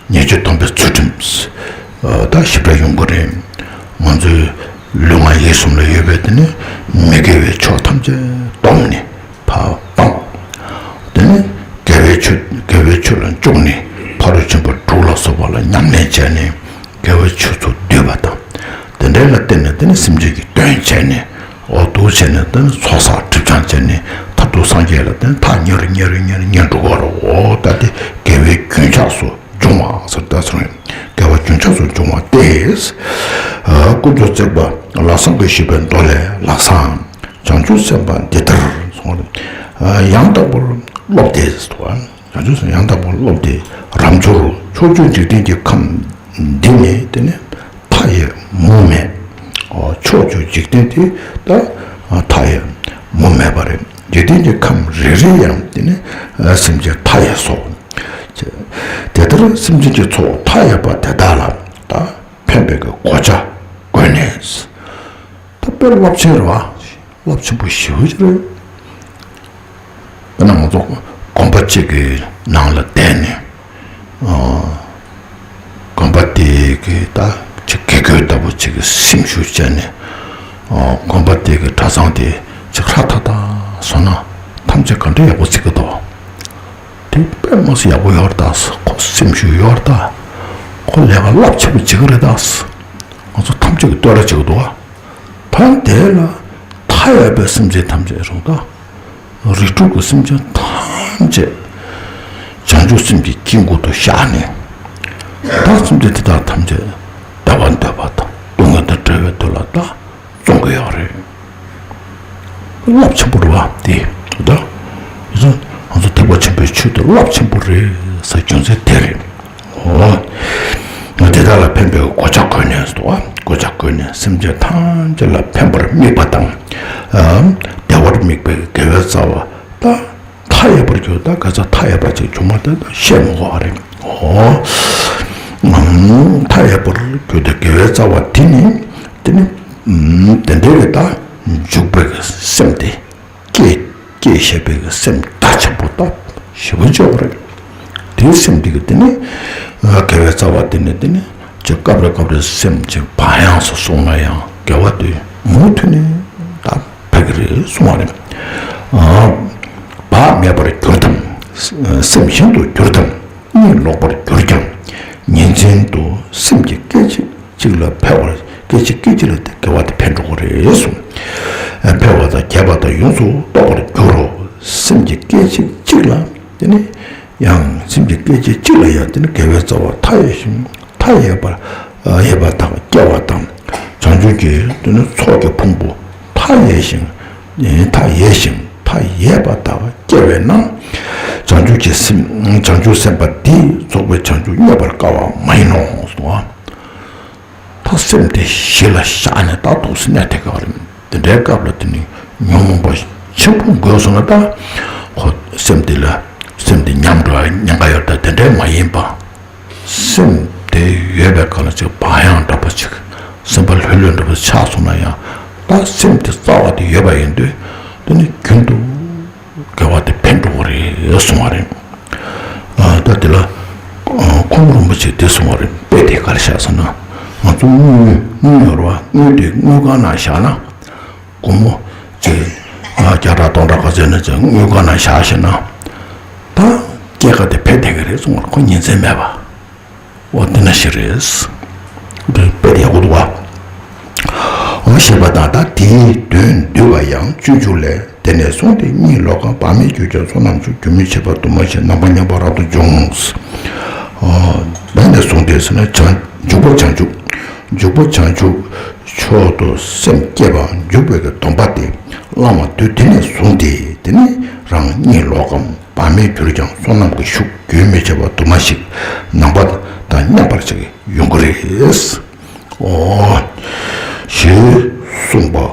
ཉེས་སྤྱོད་སྡོམ་པའི་ཚུལ་ཁྲིམས། ཨ། ད་ཞིབ་ཕྲ་ཡོང་གི་རེད། ང་ཚོའི་ལུས་ངག་ཡིད་གསུམ་ལ་ཡོད་པའི་དེ་ནི་མི་དགེ་བའི་ཕྱོགས་ཐམས་ཅད་བསྡོམས་ནས་ཕར་སྤངས། དེ་ནས་དགེ་བའི་ཆོས། དགེ་བའི་ཆོས་ལ་འཇུག་ནས་ཕ་རོལ་ཕྱིན་པ་དྲུག་ལ་སོགས་པ་ལ་ཉམས་ལེན་བྱས་ནས་དགེ་བའི་ཆོས་ཚོ་བསྡུས་པ་དང་། དེ་འདྲ་ལ་བརྟེན་ནས་དེ་ནི་སེམས་ཅན་གྱི་དོན་བྱས་ནས། འོ་འདུག་བྱས་ནས་དེ་ནི་ཚོགས་བསགས་སྒྲིབ་སྦྱང་བྱས་ནས་མཐར་ཐུག་སངས་རྒྱས་ལ་དེ་ནི་ཐག་ཉེ་རུ་ཉེ་རུ་ཉེ་རུ་ཉེ་འགྲོ་གི་རེད། འོ་ད་དེ་དགེ་བའི་རྒྱུན་ཆགས་སུ་འབྱུང་བ་ཟེར། ད་ཚོ་དགེ་བ་རྒྱུན་ཆགས་སུ་འབྱུང་བ་སྟེ། ཨ། ཀུན་ཏུ་བརྩེགས་པ་ལག་བཟང་གིས་ཞུས་པའི་མདོ་ལས། ལག་བཟང་། བྱང་ཆུབ་སེམས་དཔའ་འདི་ལྟར་གསུངས། ཡང་དག་པར་སློབ་སྟེ། བྱང་ཆུབ་སེམས་ཡང་དག་པར་སློབ་སྟེ། རབ་འབྱོར་ཕྱོགས་བཅུའི་འཇིག་རྟེན་གྱི་ཁམས་འདི་ནི་དེ་ནི་མཐའ་ཡས་མུ་མེད། ཕྱོགས་བཅུའི་འཇིག་རྟེན་དེ་ད་མཐའ་ཡས་མུ་མེད་པ་རེད། འཇིག་རྟེན་གྱི་ཁམས་རེ་རེ་ཡང་དེ་ནི་སེམས་ཅན་མཐའ་ཡས་སོ། དེ་ལྟར་སེམས་ཅན་གྱི་ཚོགས་མཐའ་ཡས་པ་དེ་དག་ལ་ད་ཕན་པའི་གོ་ཆ་བགོས་ནས། ད་དཔེ་རླབས་ཆེན་རེད་བ། རླབས་ཆེན་པོ་ཞེ་པོ་ཅིག་རེད། དཔེར་ན་ང་ཚོ་དགོན་པ་གཅིག་གི་ནང་ལ་བསྡད་ནས། ཨ། དགོན་པ་དེ་གི་ད་ཅིག་དགེ་བསྐོས་ལྟ་བུ་ཅིག་གི་སེམས་ཤུགས་བྱས་ནས། ཨ། དགོན་པ་དེ་གི་གྲྭ་ཚང་དེ་ཅིག་ཧྲ་ཐག་ཐག་བཟོ་ན་ཐམས་ཅད་ག་འདྲ་ཡག་པོ་བརྩི་གི་འདུག། དེ་དཔེ་མ་སྲིད་ཡག་པོ་ཡོད་རེད་ད། ཁོ་སེམས་ཤུགས་ཡོད་རེད་ད། ཁོ་ལས་ཀ་རླབས་ཆེན་པོ་བྱེད་ཀྱི་རེད་ད། ང་ཚོ་ཐམས་ཅད་ཀྱིས་བསྟོད་ར་བྱེད་ཀྱི་འདུག་བ། ད་དེ་ལ་མཐའ་ཡས་པའི་སེམས་ཅན་ཐམས་ཅད་རུང་ད། རིགས་དྲུག་གི་སེམས་ཅན་ཐམས་ཅད་བྱང་ཆུབ་སེམས་ཀྱི་དཀྱིལ་འཁོར་དུ་བཞག་ནས། ད་སེམས་ཅན་དེ་དག་ཐམས་ཅད་བདེ་བ་འདོད་པ་དང་སྡུག་བསྔལ་དང་བྲལ་བའི་དོན་ལ་ད་བརྩོན་གྱི་ཡོད་རེད། རླབས་ཆེན་པོ་རེད་བ་དེ། ད་ང་ཚོ་ཐེག་པ་ཆེན་པོའི་ཆོས་དེ་རླབས་ཆེན་པོ་རེད་ཟེར་རྒྱུ་མཚན་དེ་རེད། འོ། དེ་དག་ལ་ཕན་པའི་གོ་ཆ་བགོས་ནས་སོ། གོ་ཆ་བགོས་ནས་སེམས་ཅན་ཐམས་ཅད་ལ་ཕན་པར་དམིགས་པ་དང་། ཨ། བདེ་བར་དམིགས་པའི་དགེ་བའི་རྩ་བ་ད་མཐའ་ཡས་པར་གྱུར། ད་ག་ཚོད་མཐའ་ཡས་པ་ཅིག་བྱུང་བ་དེ་ད་བཤད་མི་དགོས་པ་རེད། འོ། མཐའ་ཡས་པར་གྱུར་ཏེ་དགེ་བའི་རྩ་བ་དེ་ནི་དེ་ནི་དེ་འདྲའི་ད་འཇུག་པའི་སེམས་དེ། སྐྱེ་སྐྱེ་ཞེས་པའི་སེམས་དག་ཆེན་པོ་ད་ཞེ་པོ་ཅིག་ཡོད་རེད། དེའི་སེམས་དེ་གི་དེ་ནི་དགེ་བའི་རྩ་བ་དེ་ནི་དེ་ནི་ཅིག་སྐབས་རེ་སྐབས་རེ་སེམས་ཅིག་བག་ཡངས་སུ་སོང་ན་ཡང་དགེ་བ་དེ་མུ་མཐུད་ནས་ད་ཕེབས་ཀྱི་རེད་གསུང་བ་རེད། ཨ། བག་མེད་པར་གྱུར་ཏམ། སེམས་གཞན་དུ་གྱུར་ཏམ། གཉིད་ལོག་པར་གྱུར་ཀྱང་། ཉིན་མཚན་དུ་སེམས་ཀྱི་སྐད་ཅིག་གཅིག་ལ་འཕེལ་བར། སྐད་ཅིག་སྐད་ཅིག་ལ་དེ་དགེ་བ་དེ་འཕེལ་འགྲོ་གི་རེད་གསུངས། འཕེལ་བ་དང་རྒྱས་པ་དང་ཡོངས་སུ་རྟོགས་པར་འགྱུར་རོ། སེམས་ཀྱི་སྐད་ཅིག་གཅིག་ལ་དེ་ནི་ཡང་། སེམས་ཀྱི་སྐད་ཅིག་གཅིག་ལ་ཡང་དེ་ནི་དགེ་བའི་རྩ་བ་མཐའ་ཡས་ཤིང་མཐའ་ཡས་པར་ཡས་པ་དག་སྐྱེ་བ་དང་། བྱང་ཆུབ་ཀྱི་དེ་ནི་ཚོགས་ཀྱི་ཕུང་པོ་མཐའ་ཡས་ཤིང་མཐའ་ཡས་ཤིང་མཐའ་ཡས་པ་དག་སྐྱེ་བས་ན། བྱང་ཆུབ་ཀྱི་སེམས། བྱང་ཆུབ་སེམས་དཔའ་འདིས་རྫོགས་པའི་བྱང་ཆུབ་བརྙེས་པར་དཀའ་བ་མ་ཡིན་ནོ་གསུངས། ད་སེམས་དེ་གཞི་ལ་བཞག་ནས་ད་འདུག་སེ་གནས་ཐེབས་ཀྱི་རེད། དེ་འདྲའི་སྐབས་ལ་དེ་ནི་ཉོན་མོངས་པ་ཆེན་པོ་འགོས་སོང་ན་ད་ཁོ་སེམས་དེ་ལ་ སེམས་དེ་ཉམས་འགྲོ་ཉེན་ཁ་ཡོད་ད་དེ་འདྲའི་མ་ཡིན་པ། སེམས་དེ་ཡོད་པའི་སྒང་ལ་ཅིག་བག་ཡངས་འདྲ་པོ་ཅིག་སེམས་པ་ལྷོད་ལྷོད་འདྲ་པོ་ཆགས་སོང་ན་ཡང་། ད་སེམས་དེ་རྩ་བ་དེ་ཡོད་པ་ཡིན་དུས། དེ་ནི་རྒྱུན་དུ་དགེ་བ་དེ་འཕེལ་འགྲོ་གི་རེད་གསུང་བ་རེད། ཨ། ད་དེ་ལ་ཨ། ཁོང་རིན་པོ་ཆེས་དེ་གསུང་བ་རེད། དཔེ་དེ་ག་རེ་བཞག་ཟེར་ན། ང་ཚོ་དངུལ་དངུལ་ཡོད་རེད་བ། དངུལ་དེ་དངུལ་ཁང་ནང་བཞག་ན། སྒོར་མོ་ཅིག་ཨ། བརྒྱ་ཕྲག་སྟོང་ཕྲག་ག་ཚོད་ནས་ཅིག་དངུལ་ཁང་ནང་བཞག་ཤེ་ན། ད་སྐྱེད་ཀ་དེ་འཕེལ་བསྡད་ཀྱི་རེད་གསུང་བ་རེད། ཁོ་ཉིན་མཚན་མེད་པ། འོ་དེ་འདྲ་ཞིག་རེད། དེ་དཔེ་དེ་ཡག་པོ་འདུག་བ། འོ་ཞེས་པ་དང་། ད་དེའི་དོན་བསྡུས་པ་ཡང་སྤྱོད་འཇུག་ལས། དེ་ནས་བཟུང་སྟེ་གཉིད་ལོག་གམ། བག་མེད་གྱུར་ཀྱང་བསོད་ནམས་ཆུ། རྒྱུན་མི་འཆད་པར་དུ་མ་ཞིག་ནམ་མཁའ་མཉམ་པར་རབ་ཏུ་འབྱུང་། ཨ། དེ་ནས་བཟུང་སྟེ་ཟེར་ན་བྱང་འཇུག་པ་བྱང་ཆུབ། འཇུག་པ་བྱང་ཆུབ་མཆོག་ཏུ་སེམས་བསྐྱེད་པ་འཇུག་པའི་གི་སྡོམ་པ་དེ་བླང་བ་དུས་དེ་ནས་བཟུང་སྟེ། དེ་ནི་རང་གཉིད་ལོག་གམ། བག་མེད་གྱུར་ཀྱང་བསོད་ནམས་ཀྱི་ཤུགས། རྒྱུན་མི་འཆད་པར་དུ་མ་ཞིག་ནམ་མཁའ་དང་མཉམ་པར་ཅིག་ཡོང་གི་རེད། ཨོ། ཞེས་གསུངས་པ། ཨོ་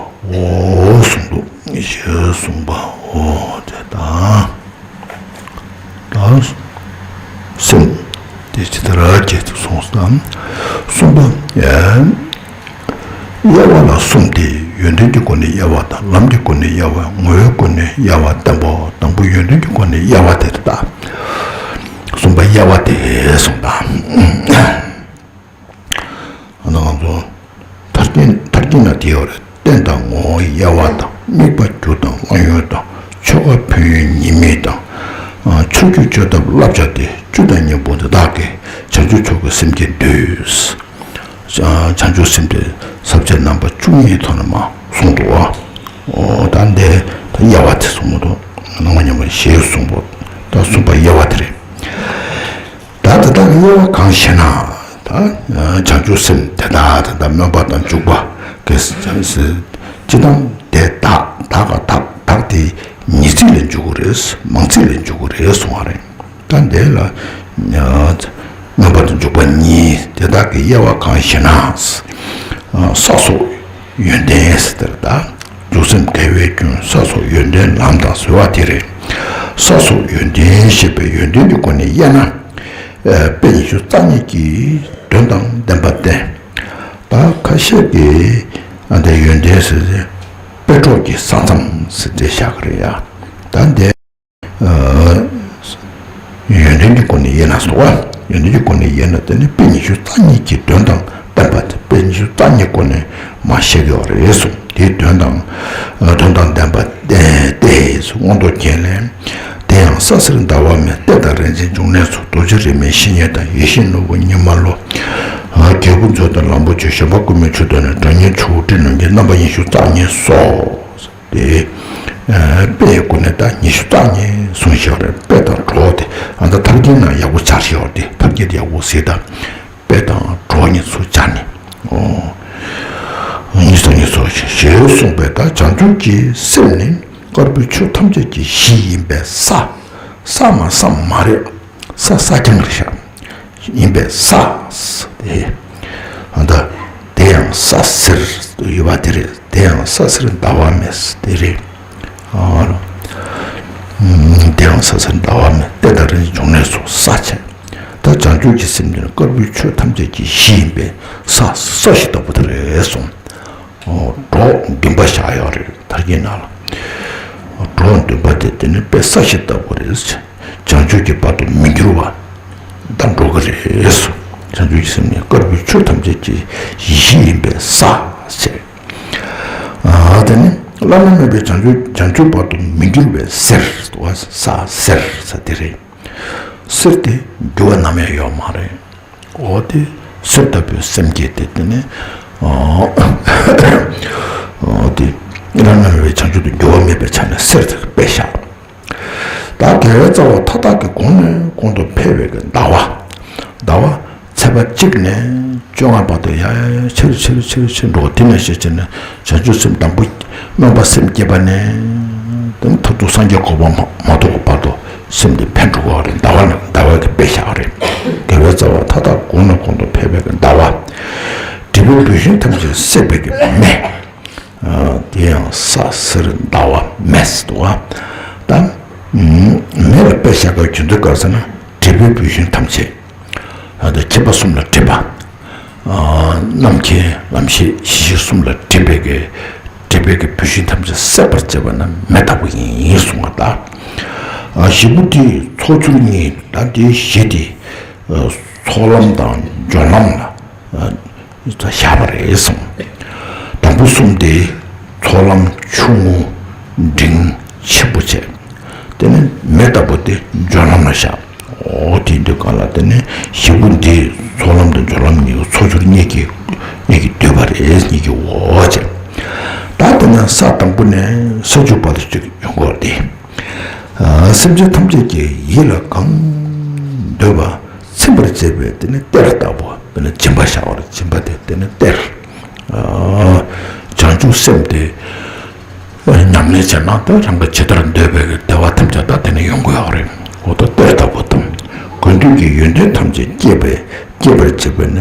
གསུངས་འདུག་ཞེས་གསུངས་པ། ཨོ་དེ་དང་། ད་སེམས་དེ་ཇི་ལྟར་སྐྱེས་སུ་སོང་ཙང་། གསུམ་པ། དབྱེ་བ་ལ་གསུམ་སྟེ། ཡོན་ཏན་གྱི་སྒོ་ནས་དབྱེ་བ་དང་། ལམ་གྱི་སྒོ་ནས་དབྱེ་བ། ངོ་བོའི་སྒོ་ནས་དབྱེ་བ་བསྟན་པའོ། དང་པོ་ཡོན་ཏན་གྱི་སྒོ་ནས་དབྱེ་བ་དེ་རེད་ད། གསུམ་པ་དབྱེ་བ་དེ་གསུངས་དང་། ཨ་ནི་ང་ཚོ་མཐར་གྱིས་མཐར་གྱིས་ན་དེ་ཡོད་རེད། རྟེན་དང་ངོ་བོའི་དབྱེ་བ་དང་། དམིགས་པ་རྒྱུ་དང་བླང་ཡུལ་དང་། ཆོས་འགའ་ཕན་ཡོན་ཉེས་དམིགས་དང་། ཨ། ཆོས་བརྒྱུད་བཅོས་ཐབས་བསླབ་བྱ་སྟེ། བཅུ་དང་གཉིས་པོ་འདི་དག་གིས། བྱང་ཆུབ་མཆོག་གི་སེམས་ཀྱི་འདུས། ཨ། བྱང་ཆུབ་སེམས་དེ་ས་བཅད་རྣམ་པ་བཅུ་གཉིས་ཐོག་ནས་མར་གསུངས་འདུག་བ། ཨོ་ད་འདི་དབྱེ་བ་དེ་གསུངས་མ་འདུག་ནང་པ་མཉམ་པ་ཞེས་གསུངས་པ། ད་གསུམ་པ་དབྱེ་བ་དེ་རེད། ད་དེ་དག་གི་དབྱེ་བ་གང་ཞེ་ན། ད་བྱང་ཆུབ་སེམས་དེ་དག་དེ་དག་སྨོན་པ་དང་འཇུག་པ་གི་སྤྱི་དང་། དེ་དག་དག་ག་དག་དག་དེ་ཉེར་གཅིག་ལ་འཇུག་གི་རེད། མང་ཚིག་ལ་འཇུག་གི་རེད་གསུང་བ་རེད། ད་འདི་ལ་སྨོན་པ་དང་འཇུག་པ་གཉིས། དེ་དག་གི་དབྱེ་བ་གང་ཞེ་ན། ས་སོགས་ཡོན་ཏན་ཟེར་དེར་ད། འཇུག་སེམས་དགེ་བའི་རྒྱུན། ས་སོགས་ཡོན་ཏན་ལམ་དང་ཟེར་བ་དེ་རེད། ས་སོགས་ཡོན་ཏན་ཞེས་པའི་ཡོན་ཏན་གྱི་སྒོ་ནས་དབྱེ་ན། ཨ། དཔེ་ཉི་ཤུ་རྩ་གཉིས་ཀྱི་དོན་དང་ལྡན་པ་སྟེ། ད་ཁ་ཤས་ཀྱིས་ཨ་འདི་ཡོན་ཏན་ཟེར་ཏེ་དཔེ་གྲོགས་ཀྱི་ས་མཚམས་ཟེར་ཏེ་བཞག་གི་རེད་ཡ། ད་འདི། ཨ། ཡོན་ཏན་གྱི་སྒོ་ནས་དབྱེ་ན་ཟེར་བ། ཡོན་ཏན་གྱི་སྒོ་ནས་དབྱེ་ན་དེ་ནི་དཔེ་ཉི་ཤུ་རྩ་གཉིས་ཀྱི་དོན་དང་ལྡན་པ་སྟེ། དཔེ་ཉི་ཤུ་རྩ་གཉིས་སྒོ་ནས་མར་བཤད་ཀྱི་ཡོད་རེད་གསུངས། དེའི་དོན་དང་། ཨ། དོན་དང་ལྡན་པ་སྟེ། མངོན་རྟོགས་རྒྱན་ལས། དེ་ཡང་ས་སེར་ཟླ་བ་མེ། ལྟས་དང་རིག་འཛིན་འབྱུང་གནས་སོགས། རྡོ་རྗེ་རིས་མེད་བཤེས་གཉེན་དང་། ཡེ་ཤེས་ནོར་བུ་ཉི་མ་ལོ། ཨ། རྒྱལ་བུ་མཛོད་དང་ལམ་པོ་ཆེ། གཞོན་པ་ཀུ་མུད་ཆུ་དོན་ནས། གྲང་དམྱལ་ཆུ་བོ་སྤྲིན་རྣམས་ཀྱི། རྣམ་པ་ཉི་ཤུ་རྩ་གཉིས་སོ། དེ། ཨ། དཔེའི་སྒོ་ནས་ད་ཉི་ཤུ་རྩ་གཉིས་གསུངས་བཞག་རེད། དཔེ་དང་གྲོགས་དེ། ཨ། ད་མཐར་གྱིས་ན་ཡག་པོ་སྦྱར་བཞག་དེ། མཐར་གྱིས་དེ་ཡག་པོ་གཟིགས་དང་། དཔེ་དང་གྲོགས་གཉིས་སུ་སྦྱར་ནས། ཨོ། ཉི་ཤུ་རྩ་གཉིས་སོ་ཞེས་གསུངས་པས། ད་བྱང་ཆུབ་ཀྱི་སེམས་ནི་དཀར་པོའི་ཆོས་ཐམས་ཅད་ཀྱི་གཞི་ཡིན་པས་ས། ས་མ་ས་མ་རེད། ས་ས་རྐྱང་རེད་ཤག་ཡིན་པས་ས། དེ། ཨ། ད་དེ་ཡང་ས་སེར་ཡོད་པ་དེ་རེད། དེ་ཡང་ས་སེར་ཟླ་བ་མེ་དེ་རེད། ཨ། དེ་ཡང་ས་སེར་ཟླ་བ་མེ། ལྟས་དང་རིག་འཛིན་འབྱུང་གནས་སོགས་ས་བྱས། ད་བྱང་ཆུབ་ཀྱི་སེམས་འདི་ནི་དཀར་པོའི་ཆོས་ཐམས་ཅད་ཀྱི་གཞི་ཡིན་པས་ས། ས་གཞི་ལྟ་བུ་དེ་རེད་གསུངས། ཨོ། གྲོགས་འདུན་པ་བཞག་ཡོད་རེད། མཐར་གྱིས་ན་ལ། གྲོགས་འདུན་པ་དེ་དེ་ནི་དཔེ་ས་གཞི་ལྟ་བུ་རེད། བྱང་ཆུབ་ཀྱི་བར་དུ་མི་འགྱུར་བ་དང་འགྲོ་གི་རེད། བྱང་ཆུབ་ཀྱི་སེམས་ནི་དཀར་པོའི་ཆོས་ཐམས་ཅད་ཀྱི་གཞི་ཡིན་པས་ས་ཟེར། ཨ། དེ་ནི་བླ་ན་མེད་པའི་བྱང་ཆུབ། བྱང་ཆུབ་བར་དུ་མི་འགྱུར་བའི་སེར་བ། ས་སེར་ས་དེ་རེད། སེར་དེ་འགྱུར་བ་ནམ་ཡང་ཡོད་མ་རེད། འོ་དེ་གསེར་ལྟ་བུའི་སེམས་བསྐྱེད་དེ། དེ་ནི། ཨ། འོ་དེ་བླ་ན་མེད་པའི་བྱང་ཆུབ་ཏུ་འགྱུར་བ་མེད་པའི་ཆ་ནས་གསེར་དེ་དཔེ་བཞག་ད་དགེ་བའི་རྩ་བ་མཐའ་དག་གི་གོང་ནས་གོང་དུ་འཕེལ་བའི་གི་ཟླ་བ། ཟླ་བ་ཚེས་པ་གཅིག་ནས་བཅོ་ལྔ་བར་དུ་ཡར་ཆེར་ཆེར་ཆེར་ཆེར་འགྲོ་བ། དེ་ནས་ཤེས་བྱས་ནས་བྱང་ཆུབ་སེམས་དང་པོ་སྨོན་པ་སེམས་བསྐྱེད་པ་ནས། དེ་ནས་མཐར་ཐུག་སངས་རྒྱས་གོ་འཕང་མ་མ་ཐོབ་ཀྱི་བར་དུ། སེམས་དེ་འཕེལ་འགྲོ་གི་རེད། ཟླ་བ་ནས་ཟླ་བ་གི་དཔེ་བཞག་རེད། དགེ་བའི་རྩ་བ་མཐའ་དག་གོང་ནས་གོང་དུ་འཕེལ་བའི་གི་ཟླ་བ། འབྲས་བུའི་བུད་ཤིང་ཐམས་ཅད་བསྲེགས་པའི་གི་མེ། ཨ། དེ་ཡང་ས་སེར་ཟླ་བ་མེ་ཟེར་འདུག་ག་ད་མེ་ མེ་ལ་དཔེ་བཞག་པའི་རྒྱུ་མཚན་ག་རེ་ཟེར་ན། སྒྲིབ་པའི་བུད་ཤིང་ཐམས་ཅད། ཨ་ད་ཁྱིམ་པ་གསུམ་ལ་སྒྲིབ་པ། ཨ་རྣམ་མཁྱེན་ལམ་ཤེས་ཡེ་ཤེས་གསུམ་ལ་སྒྲིབ་པའི་གི་སྒྲིབ་པའི་གི་བུད་ཤིང་ཐམས་ཅད་སད་པར་བྱེད་པ་ན་མེ་ལྟ་བུ་ཡིན་གསུངས་པ་ད། ཨ་བཞི་པོ་དེ་ཚོགས་ཚུལ་གཉིས་ད་དེ་བཞི་དེ། ཨ་ཚོགས་ལམ་དང་སྦྱོར་ལམ་ལ། ཨ་བཞག་པ་རེད་གསུངས། དང་པོ་གསུམ་དེ་ཚོགས་ལམ་ཆུང་ངུ་འབྲིང་ཆེན་པོ་བྱས། དེ་ནས་མེ་ལྟ་བུ་དེ་སྦྱོར་ལམ་ལ་བཞག། འོ་དེ་འདུག་ག་ལ་དེ་ནས་བཞི་པོ་འདི་ཚོགས་ལམ་དང་སྦྱོར་ལམ་གཉིས་ཀྱི་ཚོགས་ཚུལ་གཉིས་ཀྱི་གཉིས་ཀྱི་བསྡུས་པ་རེད་གཉིས་ཀྱི་འོ་བྱས། ད་དེ་ནས་ས་དང་པོ་ནས་ས་བཅུ་པ་ལ་ཅིག་ཡོང་གི་ཡོད་རེད་དེ། ཨ་སེམས་ཅན་ཐམས་ཅད་ཀྱི་ཡིད་ལ་གང་འདོད་པ་ཚིམ་པར་བྱེད་པའི་དེ་ནི་གཏེར་ལྟ་བུ་དཔེར་ན་སྦྱིན་པ་བྱ་བར་སྦྱིན་པ་དེ་དེ་ནི་གཏེར། ཨ་བྱང་ཆུབ་སེམས་དེ་ཉམས་ལེན་བྱས་ན་ད་རང་གི་ཇི་ལྟར་འདོད་པའི་བདེ་བ་ཐམས་ཅད་ད་དེ་ནི་ཡོང་གི་ཡོད་རེད། འོ་ད་གཏེར་ལྟ་བུ་དང་། དགོས་འདོད་ཀྱི་ཡོན་ཏན་ཐམས་ཅད་སྐྱེད་པའི་སྐྱེད་པར་བྱེད་པས་ན་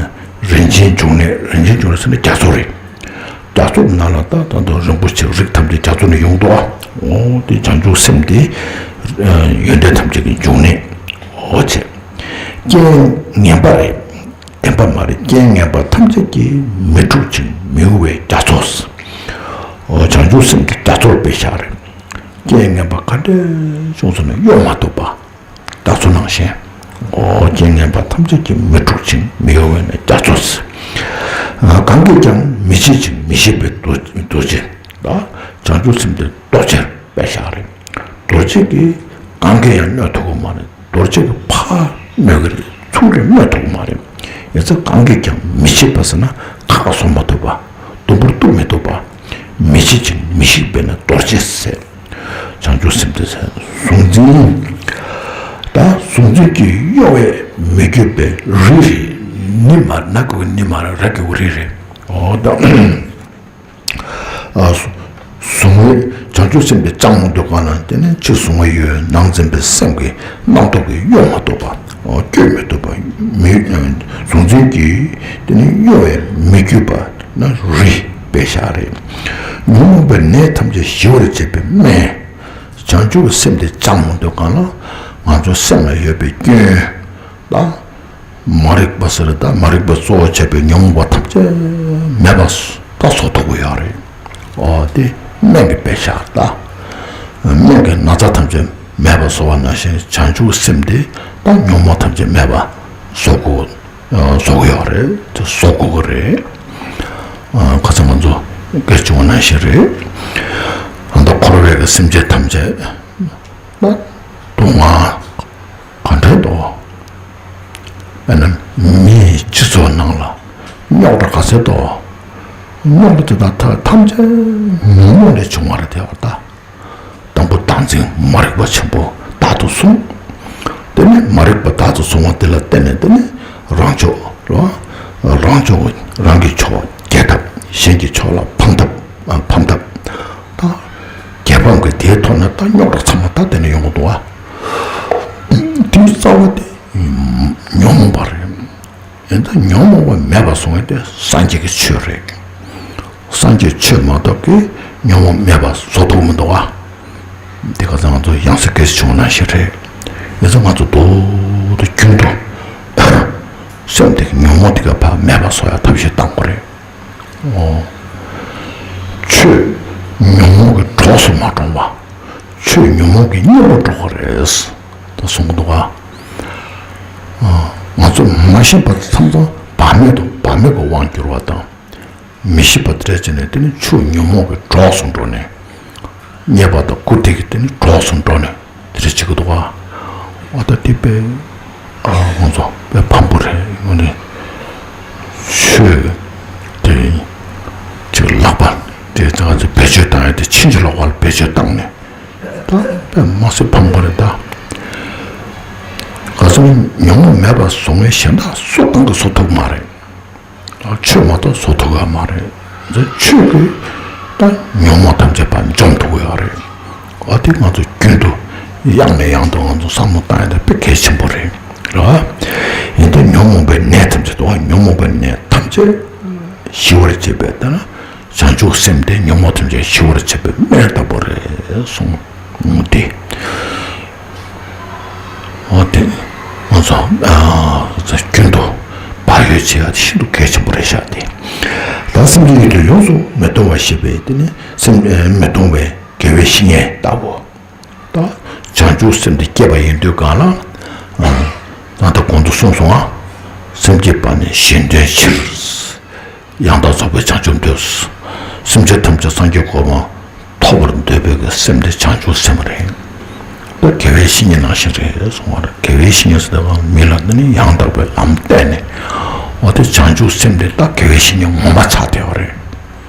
རིན་ཆེན་འབྱུང་གནས། རིན་ཆེན་འབྱུང་གནས་ཟེར་ན་རྒྱ་མཚོ་རེད། རྒྱ་མཚོ་ནང་ལ་ད་ད་དུང་རིན་པོ་ཆེ་རིགས་ཐམས་ཅད་རྒྱ་མཚོ་ནས་ཡོང་འདུག་ཨ། འོ་དེ་བྱང་ཆུབ་སེམས་དེ་ཡོན་ཏན་ཐམས་ཅད་ཀྱི་འབྱུང་གནས། འོ་བྱས། རྐྱེན་ངན་པ་རེད། བདེན་པ་མ་རེད། རྐྱེན་ངན་པ་ཐམས་ཅད་ཀྱིས་མི་འཁྲུགས་ཤིང་མི་གཡོ་བའི་རྒྱ་མཚོ། འོ་བྱང་ཆུབ་སེམས་དེ་རྒྱ་མཚོར་དཔེ་བཞག་རེད། རྐྱེན་ངན་པ་ག་འདྲ་བྱུང་སོང་ན་གཡོ་མ་ཐུབ་པ། རྒྱ་མཚོ་ནང་བཞིན། འོ་རྐྱེན་ངན་པ་ཐམས་ཅད་ཀྱིས་མི་འཁྲུགས་ཤིང་མི་གཡོ་བས་ན་རྒྱ་མཚོ། གང་གིས་ཀྱང་མི་ཕྱེད་ཅིང་མི་ཤིགས་པའི་རྡོ་རྡོ་རྗེ། ད་བྱང་ཆུབ་སེམས་དེ་རྡོ་རྗེར་དཔེ་བཞག་རེད། རྡོ་རྗེ་གིས་གང་གིས་ཡང་གནོད་ཐུབ་ཀྱི་མ་རེད། རྡོ་རྗེ་གིས་ཕར་གནོད་ཀྱི་རེད། ཚུར་ལ་གནོད་ཐུབ་ཀྱི་མ་རེད། ཡིན་ཙང་གང་གིས་ཀྱང་མི་ཕྱེད་པ་ཟེར་ན་ཁ་བཟོ་མ་ཐུབ་པ། དུམ་བུར་གཏུག་མི་ཐུབ་པ། མི་ཕྱེད་ཅིང་མི་ཤིགས་པས་ན་རྡོ་རྗེ་ཟེར། བྱང་ཆུབ་སེམས་དེ་ཟེར་གཟུང་འཛིན། ད་གཟུང་འཛིན་གྱིས་གཡོ་བས་མི་བསྐྱོད་པའི་རི་རེད། ནི་མ་རེད། ན་གི་གུ་ནི་མ་རེད། ར་གི་གུ་རི་རེད། འོ་ད་ཨ་གཟུང་བའི་བྱང་ཆུབ་སེམས་དེ་བཅངས་མི་འདུག་ག་ན་དེ་ནི་ཕྱི་གཟུང་བ་ཡོད། ནང་འཛིན་པའི་སེམས་ཀྱི་རྣམ་རྟོག་གིས་གཡོ་མ་ཐུབ་པ། འོ་བསྐྱོད་མི་ཐུབ་པ། མི་གཟུང་འཛིན་གྱིས་དེ་ནི་གཡོ་བས་མི་བསྐྱོད་པ་ན་རི་དཔེ་བཞག་རེད། ཉོན་མོངས་པའི་ནད་ཐམས་ཅད་ཞི་བར་བྱེད་པའི་སྨན། བྱང་ཆུབ་ཀྱི་སེམས་དེ་བཅངས་མི་འདུག་ག་ན་ང་ཚོ་སེམས་ལ་ཡོད་པའི་སྐྱོན་དང་། མ་རིག་པ་ཟེར་ད་མ་རིག་པ་གཙོ་བོ་བྱས་པའི་ཉོན་མོངས་པ་ཐམས་ཅད་མེད་པ་ད་བཟོ་ཐུབ་ཀྱི་ཡོད་རེད། ཨོ་དེ་སྨན་གྱི་དཔེ་བཞག་ད། སྨན་གྱིས་ན་ཚ་ཐམས་ཅད་མེད་པ་བཟོ་བ་ནང་བཞིན་བྱང་ཆུབ་སེམས་དེ་ད་ཉོན་མོངས་ཐམས་ཅད་མེད་པ་བཟོ་དགོས། བཟོ་གི་ཡོད་རེད། དེ་བཟོ་དགོས་ཀྱི་རེད། ཁ་སང་ང་ཚོ་སྐད་བྱུང་བ་ནང་བཞིན་རེད། ད་འཁོར་བའི་སེམས་ཅན་ཐམས་ཅད་ད་སྡུག་བསྔལ་ག་འདྲ་འདུག་དཔེར་ན་མིའི་སྤྱི་ཚོགས་ནང་ལ་རྙོག་དྲ་ག་ཚད་འདུག་རྙོག་དྲ་དེ་དག་ཐམས་ཅད་ཉོན་མོངས་ལས་བྱུང་བ་རེད་དེ་བ་ད། དང་པོ་བདག་འཛིན་མ་རིག་པ་ཆེན་པོ་བདག་ཏུ་བཟུང་། དེ་ནས་མ་རིག་པ་བདག་ཏུ་བཟུང་བ་དེ་ལ་བརྟེན་ནས་དེ་ནས་རང་ཕྱོགས་ལ་རང་ཕྱོགས་རང་གི་ཕྱོགས་རྒྱས་ཐབས། གཞན་གྱི་ཕྱོགས་ལ་ཕམ་ཐབས། ཕམ་ཐབས་དང་། རྒྱལ་ཕམ་གྱི་དེའི་ཐོག་ནས་ད་རྙོག་དྲ་ཚང་མ་ད་དེ་ནས་ཡོང་གི་འདུག་བ། དེའི་རྩ་བ་དེ་ཉོན་མོངས་པ་རེད། ཡིན་ད་ཉོན་མོངས་པ་མེད་པ་བཟོ་མཁན་དེ་སངས་རྒྱས་ཀྱི་ཆོས་རེད། སངས་རྒྱས་ཆོས་མ་གཏོགས་ཀྱི་ཉོན་མོངས་མེད་པ་བཟོ་ཐུབ་མི་འདུག་བ། དེ་ག་ཚོད་ང་ཚོ་ཡང་སེ་སྐད་ཆ་བྱུང་ན་ཞིག་རེད། ཡིན་ཙང་ང་ཚོ་རྡོག་རྡོག་རྒྱུན་དུ་སེམས་དེ་གི་ཉོན་མོངས་དེ་ག་ཕར་མེད་པ་བཟོ་ཡ་ཐབས་ཤེས་བཏང་དགོས་རེད། ཨོ། ཆོས་ཉོན་མོངས་ཀྱི་གྲོགས་སུ་མ་གྲོངས་པ། ཆོས་ཉོན་མོངས་ཀྱི་གཉེན་པོ་འགྲོ་གི་རེད། ད་གསུང་གི་འདུག་ག་ང་ཚོ་མ་ཤེས་པ་ཚང་ཚང་བག་མེད་དུ་བག་མེད་ཀྱི་དབང་བསྒྱུར་བ་དང་། མི་ཤེས་པ་དེ་འདྲ་བྱས་ནས་དེ་ནི་ཆོས་ཉོན་མོངས་ཀྱི་གྲོགས་སུ་འགྲོ་ནས། རྙེད་པ་དང་བཀུར་སྟི་གི་དེ་ནི་གྲོགས་སུ་འགྲོ་ནས་དེ་འདྲ་བྱེད་ཀྱི་འདུག་ག་འོ་ད་དེ་དཔེ་ཨ་ང་ཚོ་དཔེ་ཕམ་པོ་རེད། ངོ་ནས་ཆོས་དེ་ཅིག་ལག་པ་དེ་ང་ཚོ་བེད་སྤྱོད་བཏང་ཡ་དེ་ཕྱིན་ཅི་ལོག་པ་ལ་བེད་སྤྱོད་བཏང་ནས། ད་དཔེ་མ་སྲིད་ཕམ་པ་རེད་ད། ག་ཚོད་ཉོན་མོངས་མེད་པ་བཟོ་མཁན་གཞན་དག་སུ་གང་གིས་བཟོ་ཐུབ་མ་རེད། ཆོས་མ་གཏོགས་བཟོ་ཐུབ་ཡ་མ་རེད། ཆོས་ཀྱིས་ད་ཉོན་མོངས་ཐམས་ཅད་པ་འཇོམས་ཐུབ་ཡ་རེད། ཨ་དེ་ང་ཚོ་རྒྱུན་དུ་ཡང་ནས་ཡང་དུ་ང་ཚོ་བསམ་བློ་བཏང་ཡ་དེ་དཔེ་གལ་ཆེན་པོ་རེད། རེད་བ། ཡིན་ད་ཉོན་མོངས་པའི་ནད་ཐམས་ཅད་དང་ཉོན་མོངས་པའི་ནད་ཐམས་ཅད་ཞི་བར་བྱེད་པའི་ད་ན། བྱང་ཆུབ་སེམས་དེ་ཉོན་མོངས་ཐམས་ཅད་ཞི་བར་བྱེད་པའི་སྨན་ལྟ་བུ་རེད་གསུངས་ཏེ། ང་ཚོ་རྒྱུན་དུ་བག་ཡོད་བྱེད་ཡ་དེ་ཤིན་ཏུ་གལ་ཆེན་པོ་རེད་ཤག་དེ། ད་སེམས་ཅན་ཡོན་ཏན་ཡོངས་སུ་མི་གཏོང་བ་ཞེས་པའི་དེ་ནི་སེམས་མི་གཏོང་བའི་དགེ་བའི་བཤེས་གཉེན་ལྟ་བུ། ད་བྱང་ཆུབ་སེམས་དེ་སྐྱེས་པ་ཡིན་དུས་གང་ལ། ད་ལྟ་གོང་དུ་གསུངས་སོང་ང་། སེམས་བསྐྱེད་པ་ནི་གཞན་དོན་ཕྱིར། ཡང་དག་རྫོགས་པའི་བྱང་ཆུབ་འདོད། སེམས་ཅན་ཐམས་ཅད་སངས་རྒྱས་གོ་འཕང་ཐོབ་པར་འདོད་པའི་གི་སེམས་དེ་བྱང་ཆུབ་སེམས་རེད། ད་དགེ་བའི་བཤེས་གཉེན་ནང་བཞིན་རེད་གསུང་བ་རེད། དགེ་བའི་བཤེས་གཉེན་ཟེར་བ་མི་ལ་འདི་ནི་ཡང་དག་པའི་ལམ་བསྟན་ནས། འོ་དེ་བྱང་ཆུབ་སེམས་དེ་ད་དགེ་བའི་བཤེས་གཉེན་ངོ་མ་ཆགས་བསྡད་པ་རེད།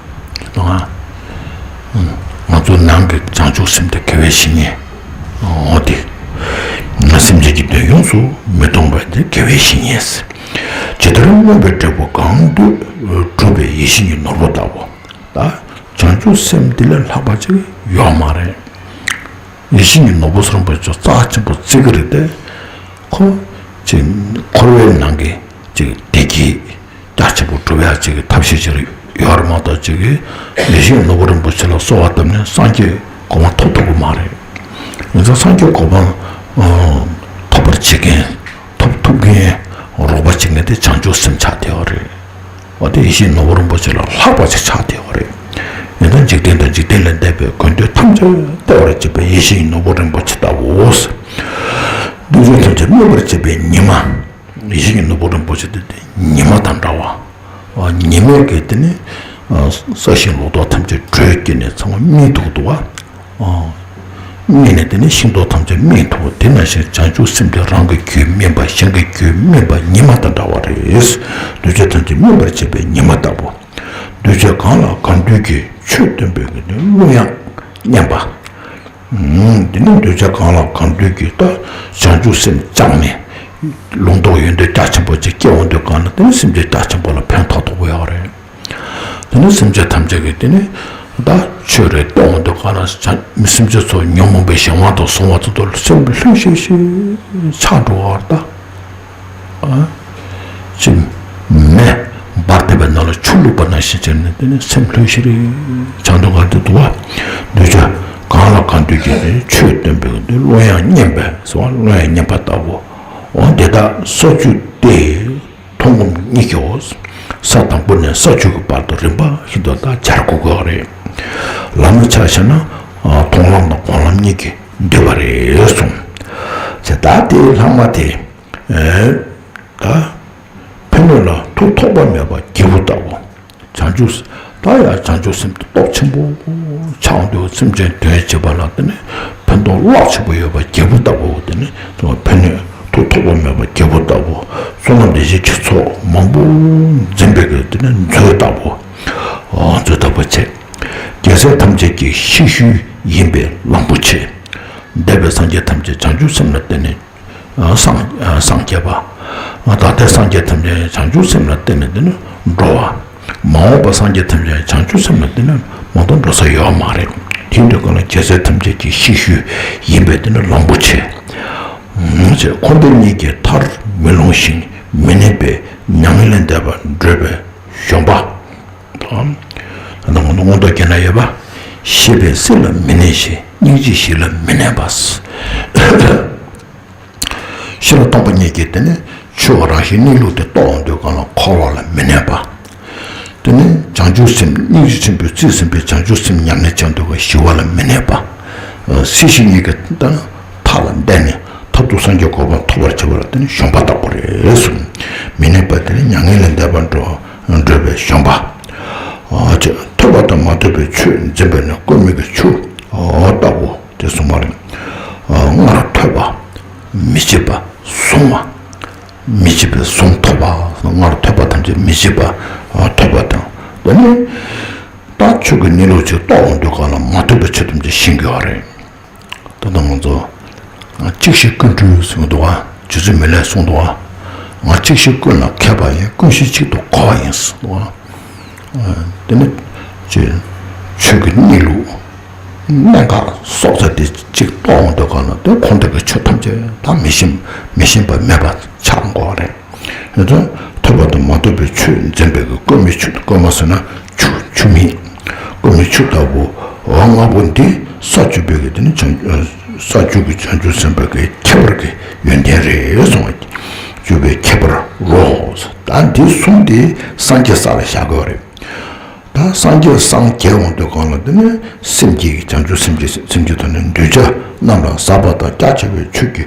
ང་ང་ཚོ་ནང་གི་བྱང་ཆུབ་སེམས་དེ་དགེ་བའི་བཤེས་གཉེན། འོ་དེ། ང་སེམས་ཅན་གྱི་དོན་ཡོངས་སུ་མི་གཏོང་བ་དེ་དགེ་བའི་བཤེས་གཉེན། ཇི་ལྟར་མངོན་པའི་འབྲས་བུ་གང་འདོད་འགྲུབ་པའི་ཡིད་བཞིན་གྱི་ནོར་བུ་ལྟ་བུ། ད་བྱང་ཆུབ་སེམས་འདི་ལས་ལྷག་པ་ཅིག་ཡོད་མ་རེད། ཡིད་བཞིན་གྱི་ནོར་བུ་ཟེར་བ་ཅིག་རྩ་ཆེན་པོ་བརྩི་གི་རེད་དེ། ཁོ་ཅིག་འཁོར་བའི་ནང་གི་ཅིག་བདེ་སྐྱིད་རྒྱ་ཆེན་པོ་སྒྲུབ་ཡག་ཅིག་གི་ཐབས་ཤེས་ཅིག་ཡོད་རེད་མ་གཏོགས། ཅིག་གི་ཡིད་བཞིན་གྱི་ནོར་བུ་རིན་པོ་ཆེ་ལ་གསོལ་བ་བཏབ་ནས་སངས་རྒྱས་གོ་འཕང་ཐོབ་ཐུབ་ཀྱི་མ་རེད། ཡིན་ཙང་སངས་རྒྱས་གོ་འཕང་ཐོབ་པར་བྱེད་མཁན། ཐོབ་ཐུབ་མཁན་རོགས་པ་བྱེད་མཁན་དེ་བྱང་ཆུབ་སེམས་ཆགས་བསྡད་པ་རེད། འོ་དེ་ཡིད་བཞིན་ནོར་བུ་རིན་པོ་ཆེ་ལ་ལྷག་པ་ཅིག་ཆགས་བསྡད་པ་རེད། ཡིན་ཙང་འཇིག་རྟེན་དང་འཇིག་རྟེན་ལས་འདས་པའི་དགོས་འདོད་ཐམས་ཅད་གཏོར་བར་བྱེད་པའི་ཡིད་བཞིན་ནོར་བུ་རིན་པོ་ཆེ་ལྟ་བུའོ། འདུ་བྱེད་ཐམས་ཅད་སྨིན་པར་བྱེད་པའི་ཉི་མ། ཡིད་བཞིན་ནོར་བུ་རིན་པོ་ཆེ་དེ་ཉི་མ་དང་འདྲ་བ། ཉི་མས་ཀྱི་དེ་ནི་ས་ཞིང་ལོ་ཏོག་ཐམས་ཅད་དྲོད་སྐྱེས་ནས་ཚང་མ་སྨིན་ཐུབ་འདུག་བ། སྨིན་ནས་དེ་ནི་ཤིང་ཏོག་ཐམས་ཅད་སྨིན་ཐུབ། དེ་ནང་བཞིན་བྱང་ཆུབ་སེམས་དེ་རང་གི་རྒྱུད་སྨིན་པ། གཞན་གྱི་རྒྱུད་སྨིན་པ་ཉི་མ་དང་འདྲ་བ་རེད། འདུ་བྱེད་ཐམས་ཅད་སྨིན་པར་བྱེད་པའི་ཉི་མ་ལྟ་བུ། འདུ་བྱེད་གང་ལ་གང་འདུལ་གྱི་ཆོས་སྟོན་པའི་གི་གླུ་དབྱངས་སྙན་པ། དེ་ནི་འདུ་བྱེད་གང་ལ་གང་འདུལ་གྱི་ད་བྱང་ཆུབ་སེམས་བཅངས་ནས་ལུང་རྟོགས་ཡོན་ཏན་རྒྱ་ཆེན་པོ་ཅིག་སྐྱེ་འོང་དུས་གང་ལ་དེ་ནི་སེམས་ཅན་རྒྱ་ཆེན་པོ་ལ་ཕན་ཐོགས་ཐུབ་ཀྱི་ཡོད་རེད། དེ་ནི་སེམས་ཅན་ཐམས་ཅད་ཀྱིས་དེ་ནི་ད་ཆོས་རེ་བསྟན་འོང་དུས་གང་ལ་བྱང་སེམས་ཅན་ཚོ་ཉོན་མོངས་པའི་གཞན་དབང་དུ་སོང་བ་ཚོ་དང་སེམས་ལྷོད་ཤིག་ཤིག་ཆགས་འགྲོ་བར་ད། ཅིག་མེ་འབར་བསྡད་པའི་ནང་ལ་ཆུ་བླུགས་པ་ནང་བཞིན་བྱས་ནས་དེ་ནི་སེམས་ལྷོད་ཤིག་རེ་བྱང་དུ་གང་དུ་འདུག་བ། འདུ་བྱེད་གང་ལ་གང་འདུལ་གྱི་ཆོས་སྟོན་པའི་གླུ་དབྱངས་སྙན་པས་ཟེར་བ། གླུ་དབྱངས་སྙན་པ་ལྟ་བུ། འོ་དེ་དག་ས་བཅུ་སྟེ། མཐོང་སྒོམ་གཉིས་ཀྱིའོ། ས་དང་པོ་ནས་ས་བཅུ་གི་བར་དུ་རིམ་པ་བཞིན་དུ་ད་སྦྱར་དགོས་ཀྱི་རེད། ལམ་ལ་ཆ་བཞག་ན་མཐོང་ལམ་དང་སྒོམ་ལམ་གཉིས་ཀྱིས་འདུས་པ་རེད་གསུངས། ཟེར་ད་དེའི་ལྷག་མ་དེ། ད་ཕན་གནོད་ལ་ཐུགས་ཐོགས་པ་མེད་པ་རྒྱལ་པོ་ལྟ་བུ། བྱང་ཆུབ། ད་ཡང་བྱང་ཆུབ་སེམས་དེ་སྟོབས་ཆེན་པོ་ཆགས་འདུག་སེམས་ཅན་དོན་བྱེད་པ་ལ་དེ་ནི་ཕན་ཐོགས་རླབས་ཆེན་པོ་ཡོད་པ་རྒྱལ་པོ་ལྟ་བུ། དེ་ནི་ཕན་གནོད་ཐུགས་ཐོགས་པ་མེད་པ་རྒྱལ་པོ་ལྟ་བུ། བསོད་ནམས་ལས་བྱེད་ཁྱུ་ཚོགས་མང་པོ་འཛིན་པའི་གི་དེ་ནི་མཛོད་ལྟ་བུ། མཛོད་ལྟ་བུ་བྱས། རྒྱལ་སྲས་ཐམས་ཅད་ཀྱི་གཤེགས་ཤུལ་ཡིན་པའི་ལམ་པོ་ཆེ། འདས་པའི་སངས་རྒྱས་ཐམས་ཅད་བྱང་ཆུབ་སེམས་ལ་བརྟེན་ནས། སངས་སངས་རྒྱས་པ། ད་ལྟའི་སངས་རྒྱས་ཐམས་ཅད་བྱང་ཆུབ་སེམས་ལ་བརྟེན་ནས་དེ་ནི་འགྲོ་བ། མ་འོངས་པ་སངས་རྒྱས་ཐམས་ཅད་བྱང་ཆུབ་སེམས་ལ་བརྟེན་ནས་མ་གཏོགས་འགྲོ་ས་ཡོད་མ་རེད། དེ་འདྲ་གང་ལ་རྒྱལ་སྲས་ཐམས་ཅད་ཀྱི་གཤེགས་ཤུལ་ཡིན་པའི་དེ་ནི་ལམ་པོ་ཆེ། འཁོར་འདས་གཉིས་ཀྱི་མཐར་མི་ལྷུང་ཞིང་མི་གནས་པའི་མྱ་ངན་ལས་འདས་པར་བགྲོད་པའི་གཞོན་པ། ད་ལྟ་མངོན་མངོན་རྟོགས་རྒྱན་ན་ཡོད་པ། ཤེས་པས་སྲིད་ལ་མི་གནས་ཤིང་སྙིང་རྗེས་ཞི་ལ་མི་གནས་པ། ཤེས་རབ་སྟོང་པ་ཉིད་ཀྱིས་དེ་ནི་ཆོས་རང་བཞིན་གནས་ལུགས་དེ་རྟོགས་འོང་དུས་གང་ལ་འཁོར་བ་ལ་མི་གནས་པ། དེ་ནི་བྱང་ཆུབ་སེམས་སྙིང་རྗེ་ཆེན་པོས་རྩིས་ཟིན་པའི་བྱང་ཆུབ་སེམས་ཉམས་ལེན་བྱ་འདོད་པ་ཞི་བ་ལ་མི་གནས་པ། སྲིད་ཞི་གཉིས་ཀྱི་ལྟ་ན་མཐའ་ལ་བསྡད་ནས་མཐར་ཐུག་སངས་རྒྱས་གོ་འཕང་ཐོབ་པར་བྱེད་པ་ལ་དེ་ནི་གཞོན་པ་ལྟ་བུ་རེད་གསུངས། མི་གནས་པ་དེ་ནི་མྱ་ངན་ལས་འདས་པར་འགྲོ་བགྲོད་པའི་གཞོན་པ། ཐོས་པ་དང་མ་ཐོས་པའི་ཆོས་འཛིན་པས་ནི་ཀུན་མིག་གི་ཆུ་ལྟ་བུ། དེ་གསུངས་པ་རེད། སྔར་ཐོས་པ་མི་བརྗེད་པ་བཟུང་བ། མི་བརྗེད་པའི་གཟུངས་ཐོབ་པ། སྔར་ཐོས་པ་ཐམས་ཅད་མི་བརྗེད་པ་ཐོབ་པ་དང་། དེ་ནི་ད་ཆོས་ཀྱི་གནས་ལུགས་ཅིག་རྟོགས་འོང་དུས་གང་ལ་མ་ཐོས་པའི་ཆོས་ཐམས་ཅད་ཤེས་དགོས་པ་རེད། ད་ལྟ་ང་ཚོ་གཅིག་ཤེས་ཀུན་གྲོལ་ཟེར་གྱི་འདུག་ག་རྗེ་བཙུན་མི་ལས་གསུངས་འདུག་ག་ང་གཅིག་ཤེས་ཀུན་ལ་མཁས་པ་ཡིན། ཀུན་ཤེས་གཅིག་ཏུ་གོ་བ་ཡིན་ཟེར་འདུག་ག་དེ་ནི་ཆོས་ཆོས་ཀྱི་གནས་ལུགས་གནད་འགག་སོགས་ཚོ་དེ་གཅིག་རྟོགས་འོང་དུས་གང་ལ་དེ་འཁོར་འདས་ཀྱི་ཆོས་ཐམས་ཅད་ད་མི་ཤེས་མི་ཤེས་པ་མེད་པ་ཆགས་འགྲོ་བ་རེད། དེ་ཚོ་ཐོས་པ་དང་མ་ཐོས་པའི་ཆོས་འཛིན་པའི་གི་ཀུན་མིག་ཆུ། ཀུན་མ་ཟེར་ན་ཆུ་ཆུ་མིག་ཀུན་མིག་ཆུ་ལྟ་བུ། འོ་ལྔ་པོ་འདི་ས་བཅུ་པའི་གི་དེ་ནི་བྱང་ ས་བཅུ་གི་བྱང་ཆུབ་སེམས་དཔའ་གི་ཁྱད་པར་གྱི་ཡོན་ཏན་རེད་གསུངས་པ། བཅུ་པའི་ཁྱད་པར་རོ། ད་འདི་གསུམ་དེ་སངས་རྒྱས་ས་ལ་བཞག་དགོས་རེད། ད་སངས་རྒྱས་སངས་རྒྱས་འོང་དུས་གང་ལ་དེ་ནི་སེམས་ཀྱི་བྱང་ཆུབ་སེམས་ཀྱི་སེམས་ཀྱི་ཐོག་ནས་གདུལ་བྱ་རྣམས་ལ་ཟབ་པ་དང་རྒྱ་ཆེ་བའི་ཆོས་ཀྱི་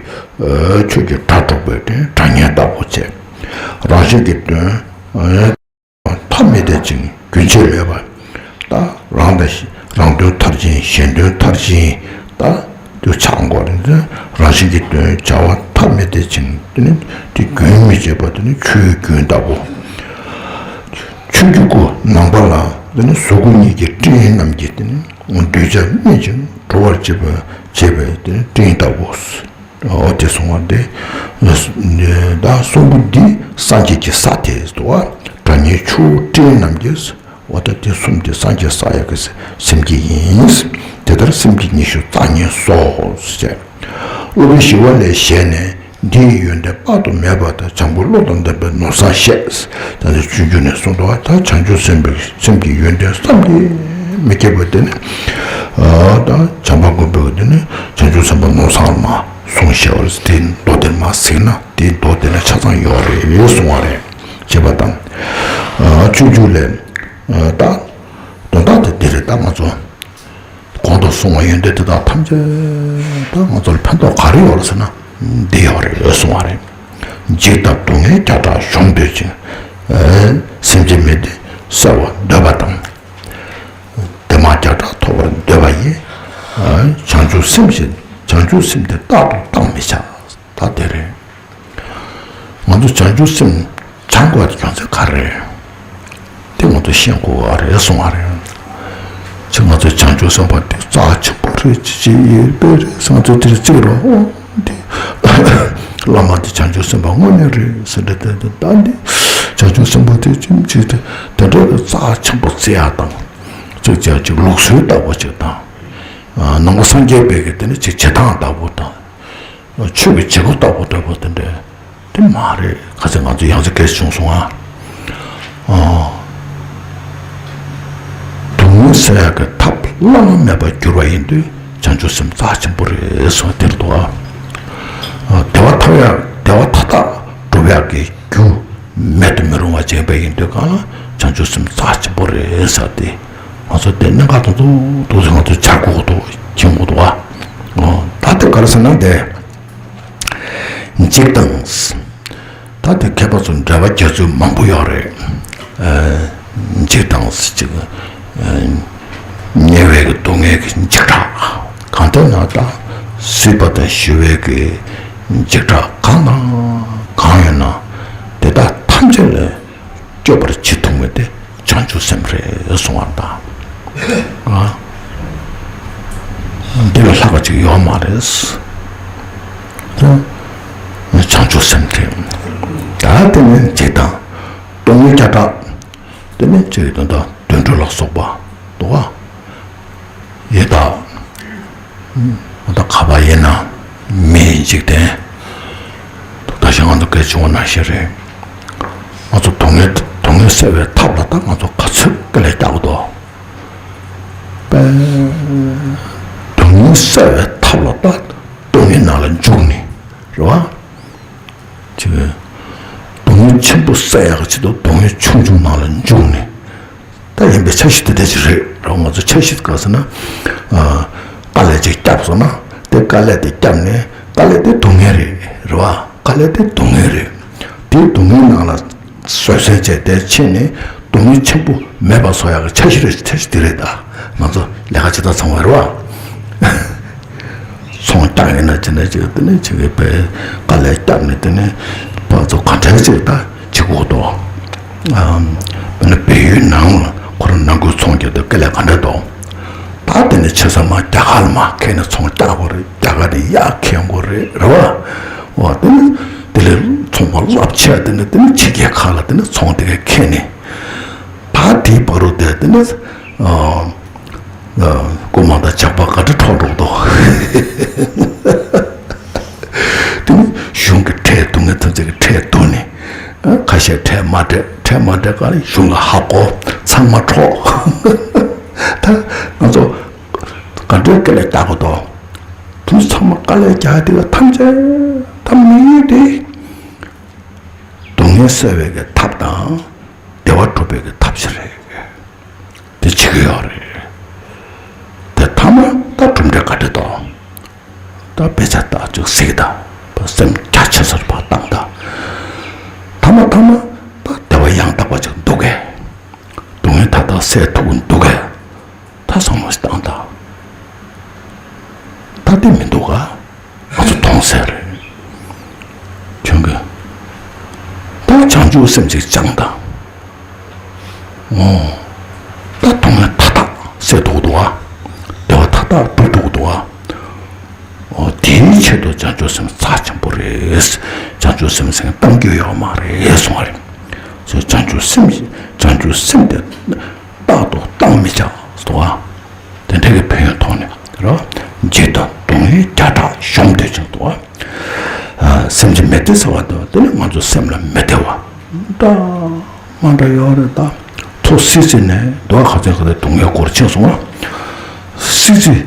ཆོས་ཀྱི་སྒྲ་སྒྲོག་པའི་དེ་སྒྲ་སྙན་ལྟ་བུ་བྱས། རང་བཞིན་གྱི་དོན་ཐ་མི་དད་ཅིང་རྒྱུན་ཆད་མེད་པ། ད་རང་དང་རང་དོན་མཐར་ཕྱིན་གཞན་དོན་མཐར་ཕྱིན། ད་དུ་ཆགས་འགོ་རེད། རང་བཞིན་གྱི་དོན་བྱ་བ་ཐ་མི་དད་ཅིང་དེ་ནི་དེ་རྒྱུན་མི་འཆད་པ་དེ་ནི་ཆོས་རྒྱུན་ལྟ་བུ། ཆོས་ཀྱི་སྐུ་ནམ་མཁའ་ལ་དེ་ནི་གཟུགས་སྐུ་གཉིས་ཀྱི་སྤྲིན་རྣམས་ཀྱིས་དེ་ནི་གདུལ་བྱ་སྨིན་ཅིང་གྲོལ་བར་བྱེད་པ་བྱེད་པའི་དེ་ནི་སྤྲིན་ལྟ་བུ། འོ་དེ་གསུང་བ་དེ། ད་གསུམ་པོ་འདི་སངས་རྒྱས་ཀྱི་ས་དེ་འདུག་བ། སྒྲ་སྙན་ཆུ་བོ་སྤྲིན་རྣམས་ཀྱིས། འོ་ད་དེ་གསུམ་དེ་སངས་རྒྱས་ས་ཡ་གི་སེམས་བསྐྱེད་ཡིན། དེ་ལྟར་སེམས་བསྐྱེད་ཉི་ཤུ་རྩ་གཉིས་སོ། ཞེས་སློབ་དཔོན་ཞི་བ་ལྷས་ཞལ་ནས། འདི་ཡི་ཡོན་ཏན་དཔག་ཏུ་མེད་པ་དང་། བྱམས་སྐྱོང་བློ་དང་ལྡན་པའི་ནོར་བཟང་བཤད། ད་ནི་སྤྱོད་འཇུག་ནས་གསུངས་འདུག་བ། ད་བྱང་ཆུབ་སེམས་དཔའི་སེམས་ཀྱི་ཡོན་ཏན་བསམ་གྱིས་མི་ཁྱབ་པ་དེ་ནི། ད་བྱམས་པ་མགོན་པོས་དེ་ནི་བྱང་ཆུབ་སེམས་དཔའ་ནོར་བཟང་ལ་མ་གསུངས་བཞག་པ་རེད། དེ་མདོ་དེར་མ་གཟིགས་ན་དེ་མདོ་དེ་ལ་ཆ་ཚང་ཡོད་རེད་གསུང་བ་རེད། ཅེས་པ་དང་། སྤྱོད་འཇུག་ལས། ད་དོན་དག་དེ་འདི་རེད། ད་ང་ཚོ། གོང་དུ་གསུངས་པ་ཡོན་ཏན་དེ་དག་ཐམས་ཅད་ད་ང་ཚོ་ལ་ཕན་ཐོགས་ག་རེ་ཡོད་ལ་ཟེར་ན། འདི་ཡོད་རེད་གསུང་བ་རེད། འཇིགས་དང་སྡུག་བསྔལ་བརྒྱ་ཕྲག་གཞོམ་འདོད་ཅིང་། སེམས་ཅན་མི་བདེ་སེལ་བར་འདོད་པ་དང་། བདེ་མ་བརྒྱ་ཕྲག་ཐོབ་པར་འདོད་པ་ཡིས། བྱང་ཆུབ་སེམས་ཞེས་བྱང་ཆུབ་སེམས་དེ་རྟག་ཏུ་བཏང་མི་བྱ། ད་དེ་རེད། ང་ཚོ་བྱང་ཆུབ་སེམས་སྦྱང་དགོས་པའི་རྒྱུ་མཚན་ག་རེ་རེད། དེ་ང་ཚོ་ཤེས་དགོས་པ་རེད་གསུང་བ་རེད། ཅེས་ང་ཚོ་བྱང་ཆུབ་སེམས་དཔའ་དེ་རྩ་ཆེན་པོ་རེད། ཅི་ཅི་ཡོད་པའི་རེད་ཟེར། ང་ཚོ་དེར་བརྩི་རོགས་འོང་དེ། བླ་མ་དེ་བྱང་ཆུབ་སེམས་དཔའ་དངོས་གནས་རེད་ཟེར་འདྲ་དེ་ད་འདི་བྱང་ཆུབ་སེམས་དཔའ་དེ་ཅི་ཅི་དེ་དེ་འདྲ་རྩ་ཆེན་པོ་བརྩི་ཡག་དང་། ཅིག་ཅིག་ཅིག་ལུགས་སྲོལ་ལྟ་བུ་ཅིག་དང་། ནང་པ་སངས་རྒྱས་པའི་གི་དེ་ནི་ཅིག་བྱེད་སྟངས་ལྟ་བུ་དང་། ཆོས་ཀྱི་བྱེད་སྒོ་ལྟ་བུ་འདྲ་པོ་དེ་འདྲ་དེ་མ་རེད། ཁ་སང་ང་ཚོ་ཡང་སེ་སྐད་བྱུང་སོང་ཨ། སྡུག་བསྔལ་སེལ་ཡག་གི་ཐབས་བླ་ན་མེད་པར་གྱུར་པ་ཡིན་དུས་བྱང་ཆུབ་སེམས་རྩ་ཆེན་པོ་རེད་ཟེར་བ་དེར་འདུག་ཨ། བདེ་བ་ཐོབ་ཡག་བདེ་བ་མཐའ་དག་སྒྲུབ་ཡག་གི་རྒྱུ་མེད་དུ་མི་རུང་བ་ཅན་པ་ཡིན་དུས་གང་ལ་བྱང་ཆུབ་སེམས་རྩ་ཆེན་པོ་རེད་ཟེར་ཏེ། ང་ཚོ་དེ་གནད་འགག་ཏོག་ཏོག་ཏོག་ཙམ་ང་ཚོ་སྦྱར་དགོས་ཀྱི་འདུག་མཁྱེན་དགོས་འདུག་བ། ད་དེ་ག་རེ་ཟེར་ན་དེ། འཇིགས་དང་། ད་དེ་མཁས་པ་ཚོ་འགྲེལ་པ་རྒྱག་ཚུལ་མང་པོ་ཡོད་རེད། འཇིགས་དང་ཟེར་གྱི། ཉེ་བའི་གི་སྡུག་བསྔལ་གྱི་འཇིགས་སྐྲག་གང་ལྟར་ན་ད་སྲིད་པ་དང་ཞི་བའི་གི་འཇིགས་སྐྲག་གང་དང་གང་ཡོད་ན་དེ་དག་ཐམས་ཅད་ལས་སྐྱོབ་པར་བྱེད་ཐུབ་མཁན་དེ་བྱང་ཆུབ་སེམས་རེད་གསུང་བ་དང་། ཨ། འདི་ལ་ལྷག་པ་ཅིག་ཡོད་མ་རེད། བྱང་ཆུབ་སེམས་རེད། ད་དེ་ནས་འཇིགས་དང་། སྡུག་བསྔལ་བརྒྱ་ཕྲག་དེ་ནས་ཅིག་ད་ལྟ་དུད་འགྲོ་ལ་སོགས་པ་འདུག་ག་ཡི་དྭགས། ད་ག་པར་ཡིན་ན་མི་ཡི་འཇིག་རྟེན། ད་ཞག་ང་ཚོ་སྐད་བྱུང་བ་ནང་བཞིན་རེད། ང་ཚོ་སྡུག་བསྔལ་སྡུག་བསྔལ་སེལ་བའི་ཐབས་ལ་ད་ང་ཚོ་ག་ཚོད་དཀའ་ལས་རྒྱག་གི་འདུག་པས། སྡུག་བསྔལ་སེལ་བའི་ཐབས་ལ་ད་སྡུག་བསྔལ་ནང་ལ་འཇུག་ནི་རེད་བ། ཅིག་སྡུག་བསྔལ་ཆེན་པོ་སེལ་ཡག་གི་ཆེད་དུ་སྡུག་བསྔལ་ཆུང་ཆུང་ནང་ལ་འཇུག་ནི། ད་ཡིན་པའི་འཆར་གཞི་དེ་འདྲ་ཅིག་རེད་ར། ང་ཚོ་འཆར་གཞི་ག་ཟེར་ན། ཨ། དཀའ་ལས་ཅིག་བརྒྱབ་སོང་ན་དེ་དཀའ་ལས་དེ་བརྒྱབ་ནས་དཀའ་ལས་དེ་སྡུག་བསྔལ་རེད་རེད་བ། དཀའ་ལས་དེ་སྡུག་བསྔལ་རེད། དེ་སྡུག་བསྔལ་ནང་ལ་བཟོད་བསྲན་བྱས་དེ་ཕྱིན་ནས་སྡུག་བསྔལ་ཆེན་པོ་མེད་པ་བཟོ་ཡག་གི་འཆར་གཞི་རེད། འཆར་གཞི་དེ་རེད། ད་ང་ཚོ་ལས་ཀ་བྱེད་སྟངས་ཚང་བ་རེད་བ། ཚོང་རྒྱག་ཡིན་ན་ཅི་འདྲ་ཅིག་དེ་ནས་ཅིག་གི་པའི་དཀའ་ལས་བརྒྱབ་ནས་དེ་ནས་ཕར་ཚུར་ག་འདྲ་ཅིག་ད་བྱེད་དགོས་འདུག་ཨམ། དཔེར་ན་བལ་ཡུལ་ནང་ལ་ཁོ་རང་ནང་ཁུལ་ཚོང་རྒྱག་དུས་དཀའ་ལས་ག་འདྲ་འདུག་ད་དེ་ནས་ཆེ་ས་མ་རྒྱ་གར་ལ་མ་ཁྱེར་ནས་ཚོང་རྒྱག་དགོས་རེད། རྒྱ་གར་ནས་གཡག་འཁྱེར་དགོས་རེད་རེད་བ། འོ་དེ་ནས་དེ་ལས་ཚོང་པ་རླབས་ཆེ་བ་དེ་ནས་དེ་ནས་ཕྱི་རྒྱལ་ཁག་ལ་དེ་ནས་ཚོང་དེ་ག་འཁྱེར་ནས། ད་དེའི་བར་དུ་དེ་དེ་ནས། ཨ། རྐུན་མ་དང་ཇག་པ་ག་འདྲ་འཕྲོག་འགྲོ་འདུག་དེ་ནི་གཞུང་གི་ཁྲལ་བསྡུ་མཁན་ཐམས་ཅད་ཀྱི་ཁྲལ་བསྡུ་ནས། ཁ་ཤས་ཁྲལ་མ་སྤྲད། ཁྲལ་མ་སྤྲད་ག་ལ་གཞུང་ལ་ཧ་གོ། ཚང་མ་འཕྲོག་ད་ང་ཚོ་ག་འདྲའི་དཀའ་ལས་རྒྱག་དགོས་འདུག་དེ་ ཚང་མ་དཀའ་ལས་རྒྱག་དེ་ག་ཐམས་ཅད་ད་དམིགས་ཡུལ་དེ། སྡུག་བསྔལ་སེལ་བའི་གི་ཐབས་དང་བདེ་བ་སྒྲུབ་པའི་གི་ཐབས་ཤིག་རེད། དེ་བྱེད་ཀྱི་ཡོད་རེད། དེ་ཐ་མ་ད་གྲུབ་འབྲས་ག་འདྲ་འདུག་ད་དཔེ་ཆ་ད་ཅིག་གཟིགས་དང་། སེམས་རྒྱ་ཆེ་སར་ཕར་བཏང་དང་། ཐ་མ་ཐ་མ་ད་བདེ་བ་ཡང་དག་པ་ཅིག་འདུག་གས། སྡུག་བསྔལ་ད་ལྟ་སེལ་ཐུབ་འདུག་གས། ད་བསམ་བློ་ཞིག་བཏང་དང་། ད་དེ་མི་འདུག་ག། ང་ཚོ་མཐོང་ཟེར་རེད། ཁྱོད་ཀྱིས་ད་བྱང་ཆུབ་སེམས་ཅིག་བཅངས་དང་། ཨོ། ད་སྡུག་བསྔལ་མཐའ་དག་སེལ་ཐུབ་འདུག་ག། བདེ་བ་མཐའ་དག་སྒྲུབ་ཐུབ་འདུག་ག། ཨོ། དེའི་ཆེད་དུ་བྱང་ཆུབ་སེམས་རྩ་ཆེན་པོ་རེད། བྱང་ཆུབ་སེམས་སེམས་གཏང་རྒྱུ་ཡོད་མ་རེད་གསུང་བ་རེད། བྱང་ཆུབ་སེམས་བྱང་ཆུབ་སེམས་དེ་རྟག་ཏུ་གཏང་མི་བྱ་འདུག་ག། དེ་འདྲ་གི་ཕན་ཡོན་ཐོག་ནས་རོ། འཇིགས་དང་སྡུག་བསྔལ་བརྒྱ་ཕྲག་གཞོམ་འདོད་ཅིང་འདུག་ག། སེམས་ཅན་མི་བདེ་ཟེར་བ་དང་དེ་ནི་ང་ཚོ་སེམས་ལ་མི་བདེ་བ་འདྲ་མ་འདྲ་ཡོད་རེད་ད། ཐོ་སི་སི་ནས་འདུག་ག། ཁ་ཚན་ཁ་ཚན་སྡུག་བསྔལ་སྐོར་ཕྱིན་སོང་ང་། སི་སི།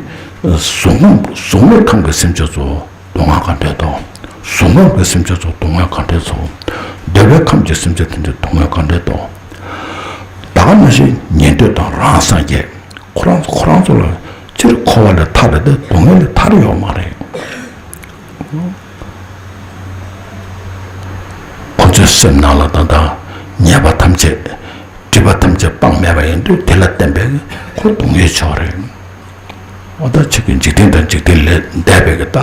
གཟུགས་ངོ་གཟུགས་མེད་ཁམས་ཀྱི་སེམས་ཅན་ཚོ་སྡུག་བསྔལ་ག་འདྲས་དང་། གཟུགས་ངོ་གི་སེམས་ཅན་ཚོ་སྡུག་བསྔལ་ག་འདྲས་ཚོ། འདོད་པའི་ཁམས་ཀྱི་སེམས་ཅན་དེ་འདྲའི་སྡུག་བསྔལ་ག་འདྲས་དང་། ད་ག་ནང་བཞིན་ཉན་ཐོས་དང་རང་སངས་རྒྱས། ཁོ་རང་ཁོ་རང་ཚོ་ལ་སྤྱིར་འཁོར་བ་ལས་ཐར་རེད་དེ་སྡུག་བསྔལ་ལས་ཐར་ཡོད་མ་རེད། ཁོ་ཚོའི་སེམས་ནང་ལ་ད་ལྟ་ཉེས་པ་ཐམས་ཅད་སྒྲིབ་པ་ཐམས་ཅད་སྤངས་མེད་པ་ཡིན་དུས་དེ་ལ་བརྟེན་པའི་ཁོ་སྡུག་བསྔལ་ཆོག་རེད། འོ་ད་ཁྱེད་ཀྱི་འཇིག་རྟེན་དང་འཇིག་རྟེན་ལས་འདས་པའི་གི་ད་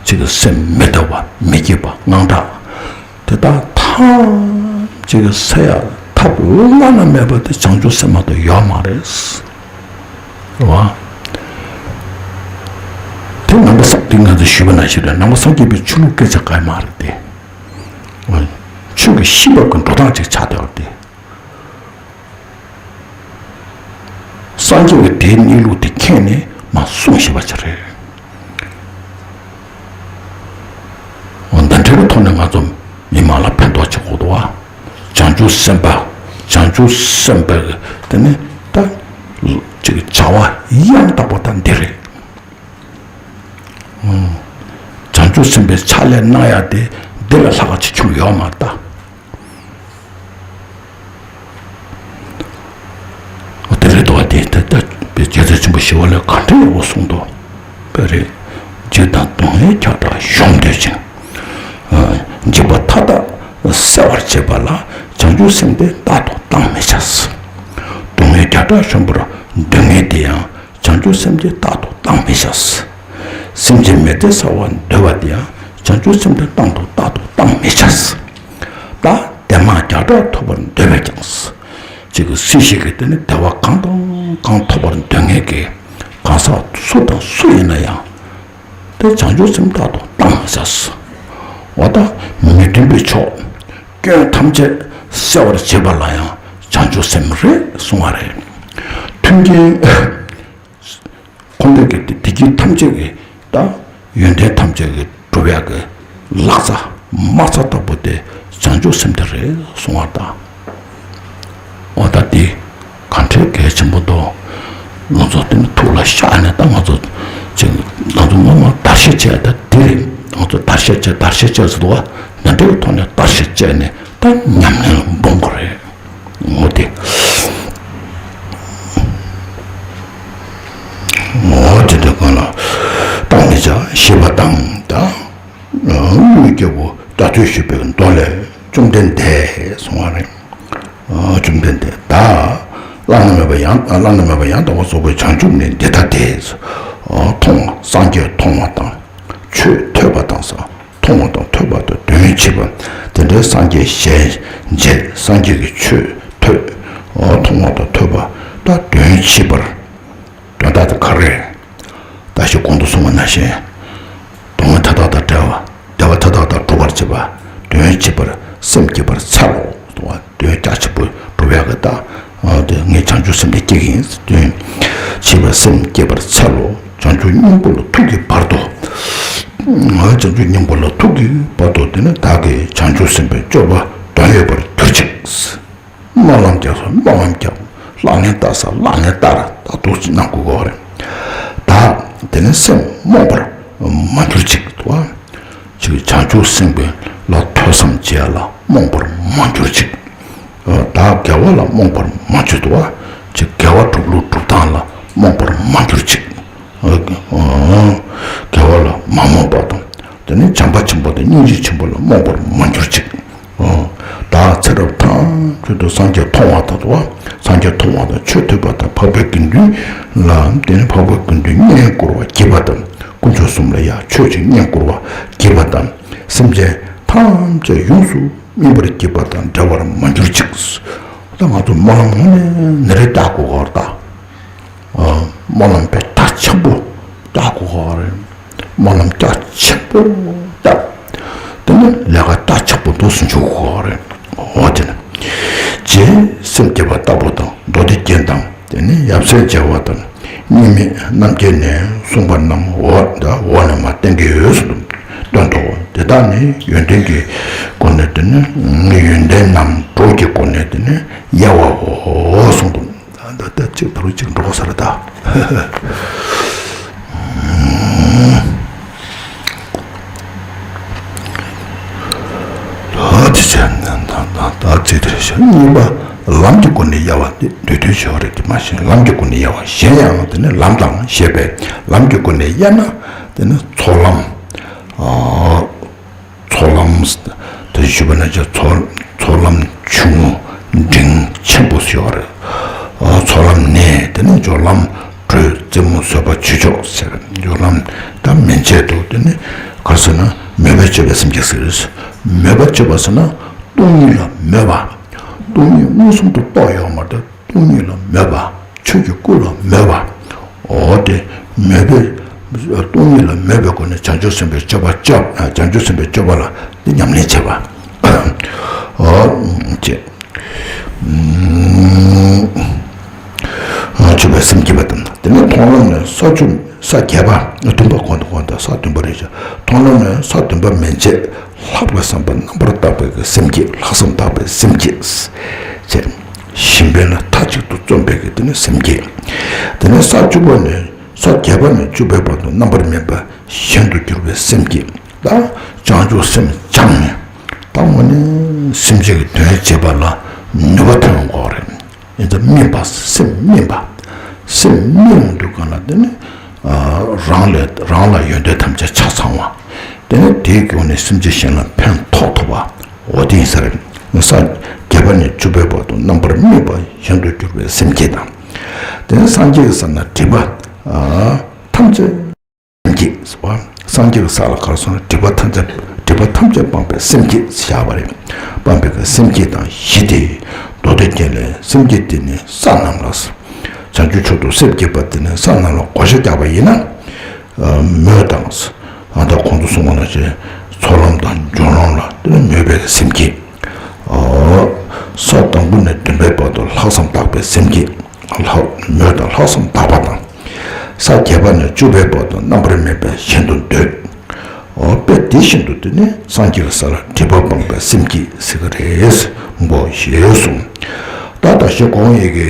ཁྱེད་ཀྱི་སེམས་མི་སྡུག་པ་མི་སྐྱིད་པ་དངངས་སྐྲག་དེ་དག་ཐམས་ཅད་ཀྱི་སེལ་ཡ་ཐབས་བླ་ན་མེད་པ་དེ་བྱང་ཆུབ་སེམས་མ་གཏོགས་ཡོད་མ་རེད། རེད་བ། དེ་ནང་པ་སངས་དེ་ང་ཚོས་ཞུས་པ་ནང་བཞིན་རེད། ནང་པ་སངས་རྒྱས་པའི་ཆོས་ལུགས་སྐད་ཆ་གང་ཡང་མ་རེད་དེ། ཆོས་ཀྱི་ཤེས་རབ་ཀྱི་འགྲོ་སྟངས་ཅིག་ཆགས་བསྡད་པ་དེ། སངས་རྒྱས་པའི་དེའི་གནས་ལུགས་དེ་མཁྱེན་ནས་མ་གསུངས་ཤེས་པ་ཅིག་རེད། འོ་འདི་འདྲའི་ཐོག་ནས་ང་ཚོ་མི་མང་ལ་ཕན་ཐོགས་བྱེད་དགོས་འདུག་བ། བྱང་ཆུབ་སེམས་དཔའ། བྱང་ཆུབ་སེམས་དཔའི་དེ་ནི་ད་ཅིག་བྱ་བ་ཡང་དག་པ་ད་འདི་རེད། བྱང་ཆུབ་སེམས་དཔའི་ཕྱག་ལས་གནང་ཡ་དེ་འདི་ལས་ལྷག་ག་ཅིག་བྱུང་ཡོད་མ་རེད་ད། འོ་དེ་རེད་དོ། དེ་ད་ལྟ་བའི་རྒྱལ་སྲས་ཆེན་པོ་ཞི་བ་ལྷས་ག་འདྲ་ཡག་པོ་གསུངས་འདུག་པས་རེད། འཇིགས་དང་སྡུག་བསྔལ་བརྒྱ་ཕྲག་གཞོམ་འདོད་ཅིང་། འཇིགས་པ་མཐའ་དག་སེལ་བར་བྱེད་པ་ལ་བྱང་ཆུབ་སེམས་དེ་རྟག་ཏུ་གཏང་མི་བྱ། སྡུག་བསྔལ་བརྒྱ་ཕྲག་གཞོམ་པར་འདོད་ངེས་དེ་ཡང་བྱང་ཆུབ་སེམས་དེ་རྟག་ཏུ་གཏང་མི་བྱ། སེམས་ཅན་མི་བདེ་སེལ་བར་འདོད་པ་དེ་ཡང་བྱང་ཆུབ་སེམས་དེ་རྟག་ཏུ་རྟག་ཏུ་གཏང་མི་བྱ། ད་བདེ་མ་བརྒྱ་ཕྲག་ཐོབ་པར་འདོད་པས་ཀྱང་། ཅིག་གི་སྲིད་ཞི་གི་དེ་ནི་བདེ་བ་གང་དང་གང་ཐོབ་པར་འདོད་མཁན་གྱི་གང་ཟག་སུ་དང་སུ་ཡིན་ན་ཡང་དེ་བྱང་ཆུབ་སེམས་རྟག་ཏུ་གཏང་མི་བྱ། འོ་ད་མི་མཐུན་པའི་ཕྱོགས་སྐྱོན་ཐམས་ཅད་སེལ་བར་བྱེད་པ་ལ་ཡང་བྱང་ཆུབ་སེམས་རེད་གསུང་བ་རེད། མཐུན་རྐྱེན། ཁོང་ཁྲོ་གི་བདེ་སྐྱིད་ཐམས་ཅད་ཀྱི་ད་ཡོན་ཏན་ཐམས་ཅད་ཀྱི་སྒྲུབ་ཡག་གི་ལག་རྩལ་མ་རྩ་ལྟ་བུ་དེ་བྱང་ཆུབ་སེམས་དེ་རེད་གསུང་བ་དང་། འོ་ད་འདི་ག་འདྲའི་གལ་ཆེན་པོ་འདུག་ང་ཚོ་དེ་ནི་ཐུགས་ལ་བཞག་ནས་ད་ང་ཚོ་ཅིག་ང་ཚོ་ངོ་མ་བརྡར་ཤ་བཅད་ད་འདི་རེད། ང་ཚོ་བརྡར་ཤ་བཅད་བརྡར་ཤ་བཅད་ཟེར་འདུག་བ། འདི་འདྲའི་ཐོག་ནས་བརྡར་ཤ་བཅད་ནས་ད་ཉམས་ལེན་ལ་འབུངས་དགོས་རེད། ངོ་དེ། ངོ་དེ་འདྲ་གང་ལ་བཏང་མི་བྱ་ཤེས་པ་དང་ད། དངུལ་རྒྱལ་པོ་རྟ་ཐུལ་ཞུས་པའི་མདོ་ལས་བཅོམ་ལྡན་འདས་གསུང་བ་རེད། བཅོམ་ལྡན་འདས་ད་བླ་ན་མེད་པ་ཡང་བླ་ན་མེད་པ་ཡང་དག་པར་རྫོགས་པའི་བྱང་ཆུབ་ནི་འདི་ལྟ་སྟེ། མཐོང་བ་སངས་རྒྱས་མཐོང་བ་དང་ཆོས་ཐོས་པ་དང་ས། མཐོང་བ་དང་ཐོས་པ་དང་དོན་བྱེད་པ། དེ་འདྲའི་སངས་རྒྱས་ཞལ་མཇལ། སངས་རྒྱས་ཀྱི་ཆོས་ཐོས། མཐོང་བ་དང་ཐོས་པ་དང་དོན་བྱེད་པར། དོན་དག་དེ་ག་རེ། ད་ཞིག་གོང་དུ་གསུངས་པ་ནང་བཞིན། སྡུག་བསྔལ་མཐའ་དག་དང་བྲལ་བ། བདེ་བ་མཐའ་དག་དང་སྒྲུབ་པར་བྱེད་པ། དོན་བྱེད་པར་སེམས་བསྐྱེད་པར་འཚལ་ལོ། དོན་རྒྱ་ཆེན་པོ་སྒྲུབ་ཡག་གི་ད། དེ་ངས་བྱང་ཆུབ་སེམས་དེ་སྐྱེ་གི་ཡིན། དོན་བྱེད་པར་སེམས་བསྐྱེད་པར་འཚལ་ལོ། བྱང་ཆུབ་སྙིང་པོ་ལ་ཐུག་གི་བར་དུ། བྱང་ཆུབ་སྙིང་པོ་ལ་ཐུག་གི་བར་དུ་དེ་ནི་བདག་གིས་བྱང་ཆུབ་སེམས་དཔའི་སྤྱོད་པ་དོན་ཡོད་པར་གྱུར་ཅིག་སྨོན་ལམ་རྒྱག་ས་སྨོན་ལམ་རྒྱག་ལག་ལེན་བསྟར་ས་ལག་ལེན་བསྟར། ད་འདུག་སེ་གནང་དགོས་ཀྱི་རེད། ད་དེ་ནི་སེམས་རྨོངས་པར་ མ་གྱུར་ཅིག་ཏུ་བ། ཅིག་བྱང་ཆུབ་སེམས་དཔའི་ལ་ཐོས་བསམ་བྱས་ལ་རྨོངས་པར་མ་གྱུར་ཅིག། བདག་དགེ་བ་ལ་རྨོངས་པར་མ་གྱུར་ཏུ་བ། ཅིག་དགེ་བ་སྒྲུབ་ལུགས་སྒྲུབ་སྟངས་ལ་རྨོངས་པར་མ་གྱུར་ཅིག། དགེ་བ་ལ་མ་རྨོངས་པ་དང་། དེ་ནས་བྱམས་པ་ཆེན་པོ་དང་སྙིང་རྗེ་ཆེན་པོ་ལ་རྨོངས་པར་མ་གྱུར་ཅིག། བདག་ཚེ་རབས་ཐམས་ཅད་དུ་སངས་རྒྱས་མཐོང་བ་དང་དུ་བ། སངས་རྒྱས་མཐོང་བ་དང་ཆོས་ཐོས་པ་དང་འཕགས་པའི་དགེ་འདུན་ལ། དེ་ནས་འཕགས་པའི་དགེ་འདུན་བསྙེན་བཀུར་བ་བགྱིས་པ་དང་། དཀོན་མཆོག་གསུམ་ལ་ཡང་ཆོས་ཀྱི་བསྙེན་བཀུར་བ་བགྱིས་པ་དང་། སེམས་ཅན་ཐམས་ཅད་ཡོངས་སུ་སྨིན་པར་བགྱིས་པ་དང་འབྲལ་བར་མ་གྱུར་ཅིག། ད་ང་ཚོ་སྨོན་ལམ་དངོས་གནས་ནི་རེ་བཏབ་དགོས་ཀྱི་རེད་ད། སྨོན་ལམ་དཔེ་རྒྱ་ཆེན་པོ་བཏབ་དགོས་ཀྱི་རེད། སྨོན་ལམ་རྒྱ་ཆེན་པོ་བཏབ། དེ་ནས་ལས་ཀ་རྒྱ་ཆེན་པོ་འདུག་སེ་འཇུག་དགོས་ཀྱི་རེད། འོ་དེ་ནས། རྗེས་སེམས་བསྐྱེད་པ་ལྟ་བུ་དང་མདོ་སྡེ་རྒྱན་དང་། དེ་ནས་ཡབ་སྲས་མཇལ་བ་དང་། གཉིས་མེད་རྣམ་བསྒྱིངས་ནས་གསུངས་པ་རྣམས་འོ་ད་འོག་ནས་མར་བསྟན་གྱི་ཡོད་གསུངས་འདུག། སྟོན་ཏོ། དེ་དག་ནི་ཡོན་ཏན་གྱི་སྒོ་ནས། དེ་ནི་ཡོན་ཏན་རྣམས་གྲོགས་ཀྱི་སྒོ་ནས། དེ་ནི་དབྱེ་བའོ་གསུངས་འདུག། ད་ལྟ་ཅིག་ད་རུང་ཅིག་འགྲོ་ས་རེད་ད། ད་དེ་ཚེ་ད་ད་ད་ཚེ་དེར་ཤོག། གཉིས་པ་ལམ་གྱི་སྒོ་ནས་དབྱེ་བ་དེ་འདོད་དོན་ཞོག་རེད། དེ་མ་ཤེས་ལམ་གྱི་སྒོ་ནས་དབྱེ་བ་གཞན་ཡང་། དེ་ནི་ལམ་དང་ཞེས་པས་ལམ་གྱི་སྒོ་ནས་དབྱེ་ན། དེ་ནི་ཚོགས་ལམ། ཚོགས་ལམ་དེ་ཞུས་པ་ན་ཅིག་ཚོགས་ཚོགས་ལམ་ཆུང་ངུ་འབྲིང་ཆེན་པོ་ཞིག་ཡོད་རེད། ཨ་ཚོགས་ལམ་ནས་དེ་ནས་སྦྱོར་ལམ་གྲོལ། རྩེ་མོ་བཟོད་པ་ཆོས་མཆོག་ཟེར། སྦྱོར་ལམ་ད་མན་ཆད་དུ་དེ་ནས་ག་རེ་ཟེར་ན་མོས་པས་སྤྱོད་པའི་སེམས་བསྐྱེད་ཟེར། མོས་པས་སྤྱོད་པ་ཟེར་ན་སྟོང་ཉིད་ལ་མོས་པ། སྟོང་ཉིད་མངོན་སུམ་དུ་རྟོགས་ཡོད་མ་རེད། སྟོང་ཉིད་ལ་མོས་པ། ཆོས་ཀྱི་སྐུ་ལ་མོས་པ། འོ་དེ་མོས་པས། སྟོང་ཉིད་ལ་མོས་པའི་སྒོ་ནས་བྱང་ཆུབ་སེམས་དཔའི་སྤྱོད་པ་སྤྱོད། བྱང་ཆུབ་སེམས་དཔའི་སྤྱོད་པ་ལ་དེ་ཉམས་ལེན་བྱེད་པ། འོ་ཅེས། སྤྱོད་པའི་སེམས་བསྐྱེད་པ་དང་། དེ་ནས་མཐོང་ལམ་ནས་ས་བཅུ་ས་བརྒྱད་པ། བདུན་པ་གོང་དུ་གོང་དུ་ས་བདུན་པ་རེད་ཤག། མཐོང་ལམ་ནས་ས་བདུན་པ་མན་ཆད། ལྷག་པའི་བསམ་པ་རྣམ་པར་དག་པའི་གི་སེམས་བསྐྱེད། ལྷག་བསམ་དག་པའི་སེམས་བསྐྱེད། ཅེས། གཞན་ཕན་ལ་མཐའ་གཅིག་ཏུ་བརྩོན་པའི་གི་དེ་ནི་སེམས་བསྐྱེད། དེ་ནས་ས་བཅུ་པ་ནས་ས་བརྒྱད་པ་ནས་བཅུ་པའི་བར་དུ་རྣམ་པར་སྨིན་པ་གཞན་དུ་གྱུར་པའི་སེམས་བསྐྱེད། ད་བྱང་ཆུབ་སེམས་སྦྱངས་ནས་ད་དངོས་གནས་སེམས་ཅན་གྱི་དོན་བྱེད་པ་ལ་ནུས་པ་ཐོན་དགོས་རེད། ཡིན་ཙང་སྨིན་པ། སེམས་སྨིན་པ། སེམས་སྨིན་འོང་དུས་གང་ལ་དེ་ནི། རང་ལས་རང་ལ་ཡོན་ཏན་ཐམས་ཅད་ཆ་ཚང་བ། དེ་ནི་དེའི་སྒོ་ནས་སེམས་ཅན་གཞན་ལ་ཕན་ཐོགས་ཐུབ་པ། འོ་དེ་ཡིན་ས་རེད། ས་བརྒྱད་པ་ནས་བཅུ་པའི་བར་དུ་རྣམ་པར་སྨིན་པ་གཞན་དུ་གྱུར་པའི་སེམས་བསྐྱེད་དང་། དེ་ནི་སངས་རྒྱས་ཀྱི་ས་ན་སྒྲིབ་པ་ཐམས་ཅད་སེམས་བསྐྱེད་ཟེར་བ། སངས་རྒྱས་ཀྱི་ས་ལ་ག་རེ་སོང་ན་སྒྲིབ་པ་ཐམས་ཅད་སྒྲིབ་པ་ཐམས་ཅད་སྤངས་པའི་སེམས་བསྐྱེད་བཞག་པ་རེད། སྤངས་པའི་སེམས་བསྐྱེད་དང་བཞི་སྟེ། མདོ་སྡེ་རྒྱན་ལས། སེམས་བསྐྱེད་འདི་ནི་ས་རྣམས་ལ། བྱང་ཆུབ་མཆོག་ཏུ་སེམས་བསྐྱེད་པ་འདི་ནི་ས་རྣམས་ལ་བགོ་བཤའ་རྒྱག་པ་ཡིན་ན། མོས་དང་། ཨ་ད་གོང་དུ་གསུངས་པ་ནང་བཞིན་ཚོགས་ལམ་དང་སྦྱོར་ལམ་ལ་དེ་ནི་མོས་པའི་སེམས་བསྐྱེད། ས་དང་པོ་ནས་བདུན་པའི་བར་དུ་ལྷག་བསམ་དག་པའི་སེམས་བསྐྱེད། ལྷག་མོས་དང་ལྷག་བསམ་དག་པ་དང་། ས་བརྒྱད་པ་ནས་བཅུ་པའི་བར་དུ་རྣམ་པར་སྨིན་པ་གཞན་དུ་འདོད། དཔེ་དེ་བཞིན་དུ་དེ་ནི་སངས་རྒྱས་ཀྱི་ས་ལ་སྒྲིབ་པ་སྤངས་པའི་སེམས་བསྐྱེད་ཟེར་གི་རེད། མགོ་ཞེས་གསུངས། ད་ད་ཞེས་གོང་ཡི་གེ་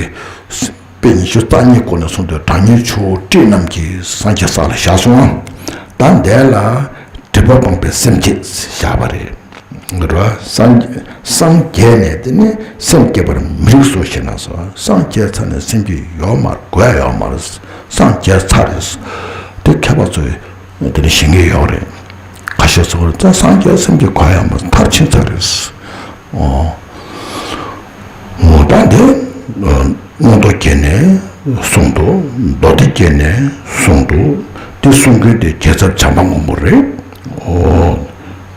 དཔེ་ཉི་ཤུ་རྩ་གཉིས་སྐོར་ནས་གསུངས་དུས་གྲངས་ངེས་ཆུ་བོ་སྤྲིན་རྣམས་ཀྱིས་སངས་རྒྱས་ས་ལ་བཞག་སོང་། ད་འདས་ལ་སྒྲིབ་པ་སྤངས་པའི་སེམས་བསྐྱེད་བཞག་པ་རེད། ར་སངས་སངས་རྒྱས་ནས་དེ་ནི་སེམས་བསྐྱེད་པར་མི་རིགས་སོ་ཞེ་ན་སོ། སངས་རྒྱས་ཚར་ནས་སེམས་བསྐྱེད་ཡོད་མ་རེད། དགོས་ཡོད་མ་རེད། སངས་རྒྱས་ཚར་རེད། དེ་མཁས་པ་ཚོས་དེ་ནི་ཤེས་ཀྱི་ཡོད་རེད། ཁ་ཤས་ཚོ་རེད་ཙང་སངས་རྒྱས་སེམས་བསྐྱེད་དགོས་ཡོད་མ་རེད། མཐར་ཕྱིན་ཚར་རེད། འོ། འོ་ད་འདི་མངོན་རྟོགས་རྒྱན་ནས་གསུངས་འདུག། མདོ་སྡེ་རྒྱན་ནས་གསུངས་འདུག། འདི་གསུང་མཁན་དེ་རྒྱལ་ཚབ་བྱམས་པ་མགོན་པོ་རེད། འོ།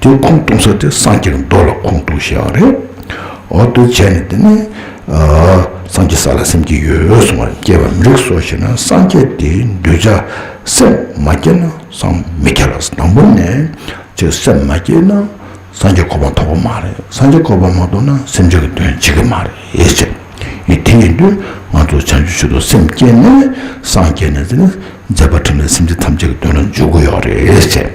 དེ་ཁུངས་གཏུགས་ས་དེ་སངས་རྒྱས་ཀྱི་མདོ་ལ་ཁུངས་གཏུགས་བཞག་རེད། འོ་དེ་བྱས་ནས་དེ་ནི། སངས་རྒྱས་ས་ལ་སེམས་བསྐྱེད་ཡོད་གསུང་བ། བསྐྱེད་པར་མི་རིགས་སོ་ཞེ་ན། སངས་རྒྱས་དེའི་གདུལ་བྱ་སེམས་མ་བསྐྱེད་ན་སངས་མི་རྒྱ་ལ། དང་པོ་ནས་ཅིག་སེམས་མ་བསྐྱེད་ན་སངས་རྒྱས་གོ་འཕང་ཐོབ་པ་མ་རེད། སངས་རྒྱས་གོ་འཕང་མ་ཐོབ་ན་སེམས་ཅན་གྱི་དོན་བྱེད་ཀྱི་མ་རེད་ཟེར། ཡིན་དེ་ཡིན་དུས་ང་ཚོ་བྱང་ཆུབ་མཆོག་ཏུ་སེམས་བསྐྱེད་ནས་སངས་རྒྱས་ནས་ཟེར་ནས་མཛད་པ་འཕྲིན་ལས་སེམས་ཅན་ཐམས་ཅད་ཀྱི་དོན་ལ་འཇུག་གི་ཡོད་རེད་ཟེར།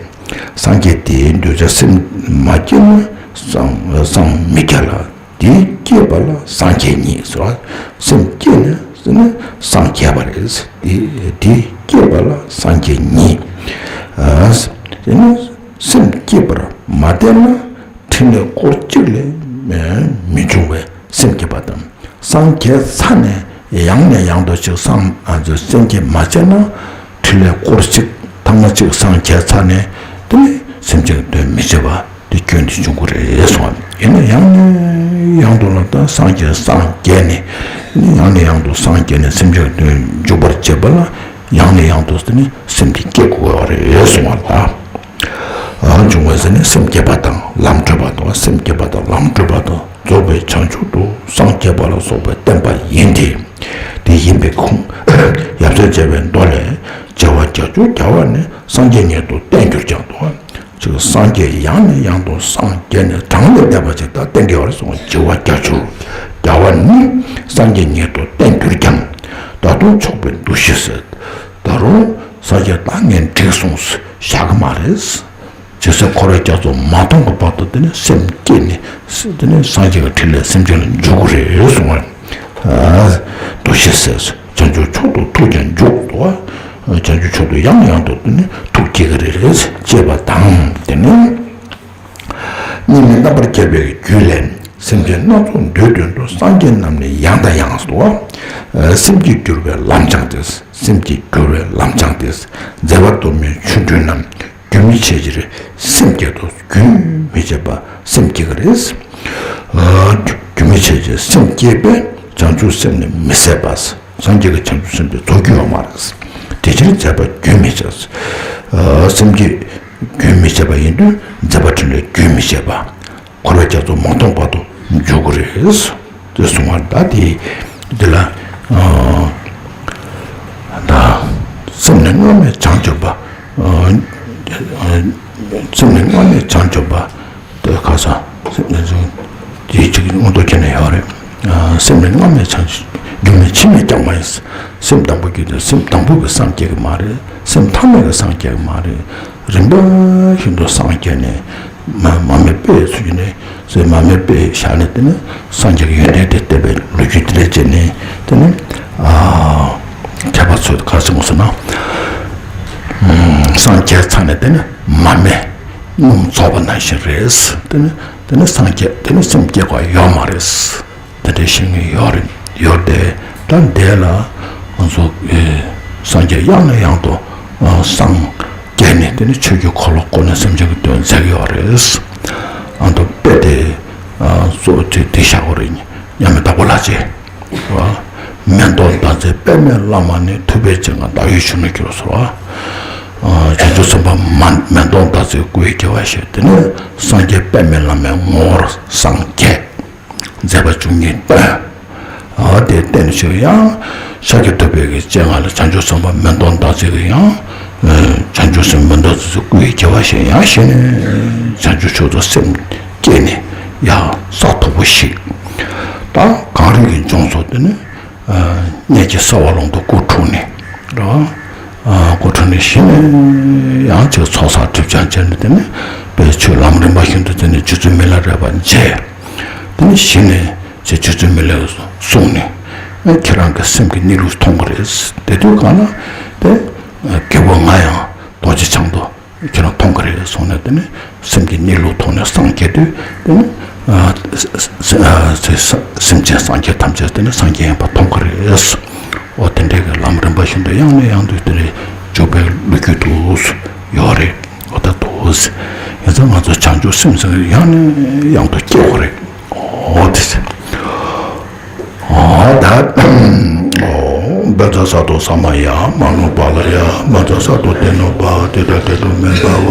སངས་རྒྱས་དེའི་གདུལ་བྱ་སེམས་མ་བསྐྱེད་ན་སངས་སངས་མི་རྒྱ་ལ། དེ་བསྐྱེད་པ་ལ་སངས་རྒྱས་ཉིད་ཟེར་བ། སེམས་བསྐྱེད་ནས་ཟེར་ནས་སངས་རྒྱས་པ་རེད། དེ་དེ་བསྐྱེད་པ་ལ་སངས་རྒྱས་ཉིད། ཨ་ དེ་ནི་སེམས་བསྐྱེད་པར་མ་བསྟེན་ན། ཕྲིན་ལས་སྐོར་གཅིག་ལས་མི་འབྱུང་བའི་སེམས་བསྐྱེད་པ་དང་། སངས་རྒྱས་ཚར་ནས་ཡང་ནས་ཡང་དུ་ཅིག་སངས་ཨ་ཚོ་སེམས་བསྐྱེད་མ་བྱས་ན། ཕྲིན་ལས་སྐོར་གཅིག་ཐ་མ་གཅིག་སངས་རྒྱས་ཚར་ནས་དེ་ནི་སེམས་བསྐྱེད་དོན་མི་བྱེད་པ་དེ་སྐྱོན་དེ་འབྱུང་གི་རེད་གསུངས་པ། ཡིན་ན་ཡང་ནས་ཡང་དུ་ལ་ད་སངས་རྒྱས་སངས་རྒྱས་ནས་ཡང་ནས་ཡང་དུ་སངས་རྒྱས་ནས་སེམས་བསྐྱེད་དོན་འཇུག་པར་བྱེད་པ་ལ། ཡང་ནས་ཡང་དུ་དེ་ནི་སེམས་དེ་སྐྱེ་དགོས་པ་རེད་གསུངས་པ་ལ། ཨ་འབྱུང་བའི་ཟེར་ནས་སེམས་བསྐྱེད་པ་དང་ལམ་བགྲོད་པ་དང་། སེམས་བསྐྱེད་པ་དང་ལམ་བགྲོད་པ་དང་རྫོགས་པའི་བྱང་ཆུབ་ཏུ་སངས་རྒྱས་པ་ལ་སོགས་པས་བསྟན་པ་ཡིན་ཏེ། དེ་ཡིན་པས་ཁོང་ཡབ་སྲས་མཇལ་བའི་མདོ་ལས། བྱེ་བ་བརྒྱད་ཅུ་བརྒྱ་པ་ནི་སངས་རྒྱས་ཉིད་དུ་བསྟན་གྱུར་ཀྱང་དུ། ཅིག་སངས་རྒྱས་ཡང་ནས་ཡང་དུ་སངས་རྒྱས་ནས་གྲངས་ལས་འདས་པ་ཅིག་ད་བསྟན་གྱི་ཡོད་རེད་གསུངས། བྱེ་བ་བརྒྱད་ཅུ་བརྒྱ་པ་ནི་སངས་རྒྱས་ཉིད་དུ་བསྟན་གྱུར་ཀྱང་། ད་དུང་ཆོག་པའི་འདུ་ཤེས་ཟེར། ད་རུང་སངས་རྒྱས་ད་ངས་འགྲིག་གསུངས་བཞག་གི་མ་རེད། ཇི་སྲིད་འཁོར་བའི་རྒྱ་མཚོ་མ་མཐོང་གི་བར་དུ་དེ་ནི་སེམས་བསྐྱེད་ནས་དེ་ནི་སངས་རྒྱས་ཀྱི་ཕྲིན་ལས་སེམས་ཅན་ལ་འཇུག་གི་རེད་གསུངས་པ། འདུ་ཤེས་ཟེར། བྱང་ཆུབ་མཆོག་ཏུ་ཐུགས་ཀྱང་འཇུག་ཏོ། བྱང་ཆུབ་མཆོག་ཏུ་ཡང་ཡང་དུ་དེ་ནི་ཐུགས་བསྐྱེད་ཀྱི་རེད་ཅེས་པ་དང་། དེ་ནི་གཉིས་མེད་རྣམ་པར་རྒྱལ་བའི་རྒྱུད་ལས། སེམས་ཅན་སྣ་ཚོགས་འདུལ་དོན་དུ། སངས་རྒྱས་རྣམས་ནི་ཡང་དང་ཡང་དུ། སེམས་བསྐྱེད་བསྒྱུར་བའི་ལམ་སྦྱངས་ཏེ། སེམས་བསྐྱེད་བསྒྱུར་བའི་ལམ་སྦྱངས་ཏེ། མཛད་པ་སྟོབས་མའི་ཆོ་འཕྲུལ་རྣམས། རྒྱུན་མི་འཆད་ཕྱིར་སེམས་བསྐྱེད་དོ། རྒྱུན་མི་འཆད་པ་སེམས་བསྐྱེད་ཀྱི་རེད། རྒྱུན་མི་འཆད་ཕྱིར་སེམས་བསྐྱེད་པས་བྱང་ཆུབ་སེམས་ནི་མི་ཟད་པ། སངས་རྒྱས་ཀྱི་བྱང་ཆུབ་སེམས་དེ་རྫོགས་རྒྱུ་ཡོད་མ་རེད། དེ་ཕྱིར་མཛད་པ་རྒྱུན་མི་འཆད། སེམས་བསྐྱེད་རྒྱུན་མི་འཆད་པ་ཡིན་དུས་མཛད་པ་ཕྲིན་ལས་རྒྱུན་མི་འཆད་པ། འཁོར་བའི་རྒྱ་མཚོ་མ་མཐོང་བར་དུ་འཇུག་གི་རེད། དེ་གསུང་བ་ད་དེ་འདི་ལ་ད་སེམས་ནི་སྔ་མས་བྱང་ཆུབ་པ། སེམས་ནི་སྔ་མས་བྱང་ཆུབ་པ། དེ་ཁ་སང་སེམས་ནི་དེ་གཅིག་མངོན་རྟོགས་ཁྱེར་ནས་ཡོད་རེད། སེམས་ནི་སྔ་མས་བྱང་ཆུབ། རྒྱུ་མེད་ཕྱི་མས་ཀྱང་མ་ཡིན། སེམས་དང་པོ་རྒྱུ་དེ་སེམས་དང་པོ་གི་སངས་རྒྱས་ཀྱི་མ་རེད། སེམས་ཐ་མ་གི་སངས་རྒྱས་ཀྱི་མ་རེད། རིམ་པ་བཞིན་དུ་སངས་རྒྱས་ནས། མ་མ་མེད་པའི་ཚུལ་གྱིས་ནི་ཟེར། མ་མེད་པའི་ཞག་ནས་དེ་ནི་སངས་རྒྱས་ཀྱི་ཡོན་ཏན་དེ་བསྟན་པའི་ལོ་རྒྱུས་དེ་འདྲ་བྱས་ནས་དེ་ནི་ཨ་མཁས་པ་ཚོས་ག་རེ་གསུངས་སོང་ན། སངས་རྒྱས་ཚར་ནས་དེ་ནི་མ་མེད་སྣུམ་བཙོག་པ་ནང་བཞིན་རེད། དེ་ནི་དེ་ནི་སངས་རྒྱས་དེ་ནི་སེམས་བསྐྱེད་པ་ཡོད་མ་རེད། དེ་འདྲའི་ཤེས་ངེས་ཡོད་རེད། ཡོད་དེ་ད་འདས་ལ་ང་ཚོ་ཨེ་སངས་རྒྱས་ཡང་ནས་ཡང་དུ་ཨ་སངས་རྒྱས་ནས་དེ་ནི་ཆོས་ཀྱི་འཁོར་ལོ་བསྐོར་ནས་སེམས་ཅན་གྱི་དོན་མཛད་ཀྱི་ཡོད་རེད། ཨ་མདོ་དཔེ་དེ་ཨ་གཙོ་བོ་དེ་དེ་བཞག་གི་རེད། མཉམ་མེད་བདག་པོ་ལྷ་རྗེ་བ། མེ་ཏོག་ཟླ་མཛེས་པདྨའི་བླ་མ་ནི། ཐུབ་པའི་སྤྱན་སྔར་བདག་ཡིད་གཞུང་ན་གྱུར་ཟེར་བ། ཨ་བྱང་ཆུབ་སེམས་དཔའ་མ་མེ་ཏོག་ཟླ་མཛེས་སྐུའི་དགེ་བ་བཞེས། དེ་ནི་སངས་རྒྱས་པདྨའི་བླ་མའི་ངོ་བོར་སངས་རྒྱས། མཛད་པ་བཅུ་གཉིས་སྟོན། ཨ་དེ་བསྟན་ཞུ་ཡང་། ཤཱཀྱ་ཐུབ་པའི་གི་སྤྱན་སྔར་ལ་བྱང་ཆུབ་སེམས་དཔའ་མེ་ཏོག་ཟླ་མཛེས་ཀྱིས་ཡང་། ཨ་བྱང་ཆུབ་སེམས་མེ་ཏོག་ཟླ་མཛེས་སྐུའི་དགེ་བ་བཞེས། ཡང་བཞེས་ནས་བྱང་ཆུབ་མཆོག་ཏུ་སེམས་བསྐྱེད་ནས་ཡང་ས་མཐོ་པོ་ཞིག་ད་གངས་རི་གི་ལྗོངས་སུ་དེ་ནི་ཨ་གནས་ཀྱི་ས་འོག་ལོང་དུ་སྐུ་འཁྲུངས་ནས་ར། ཨ་སྐུ་འཁྲུངས་ནས་གཞི་ནས་ཡང་ཅིག་ཚོགས་བསགས་སྒྲིབ་སྦྱང་བྱས་ནས་དེ་ནི་དཔལ་ཆོས་ལམ་རིམ་པ་བཞིན་དུ་དེ་ནི་རྗེ་བཙུན་མི་ལ་རས་པ་མཇལ། དེ་ནི་གཞི་ནས་ཅིག་རྗེ་བཙུན་མི་ལ་གསུངས་ནས་ཨ་ཁྱེད་རང་གི་སེམས་ཀྱི་གནས་ལུགས་མཐོང་གི་རེད། དེ་དུས་གང་ལ་དེ་ཨ་རྒྱལ་པོ་ང་ཡང་རྡོ་རྗེ་འཆང་དུ་ཁྱེད་རང་མཐོང་གི་རེད་གསུངས་ནས་དེ་ནི་སེམས་ཀྱི་གནས་ལུགས་མཐོང་ནས་སངས་རྒྱས་དུས་དེ་ནི་ཨ་སེམས་ཅན་སངས་རྒྱས་ཐམས་ཅད་དེ་ནི་སངས་རྒྱས་ཡིན་པ་མཐོང་གི་རེད། འོ་དེ་འདྲའི་གི་ལམ་རིམ་པ་བཞིན་དུ་ཡང་ནས་ཡང་དུ་དེ་ནི་འཇུག་པའི་ལོ་རྒྱུས་དུ་ཡོད་རེད། འོ་ད་དུ་ཡིན་ཙང་ང་ཚོ་བྱང་ཆུབ་སེམས་ཟེར་ཡང་ནས་ཡང་དུ་སྐྱེ་དགོས་རེད། འོ་དེ་ཟེར། འོ་ད། འོ་བཛྲ་ས་ཏྭ་ས་མ་ཡ། མ་ནུ་པཱ་ལ་ཡ། བཛྲ་ས་ཏྭ་དེ་ནུ་པཱ། དེ་ད་དེ་དུ་མེ་བྷ་ཝ།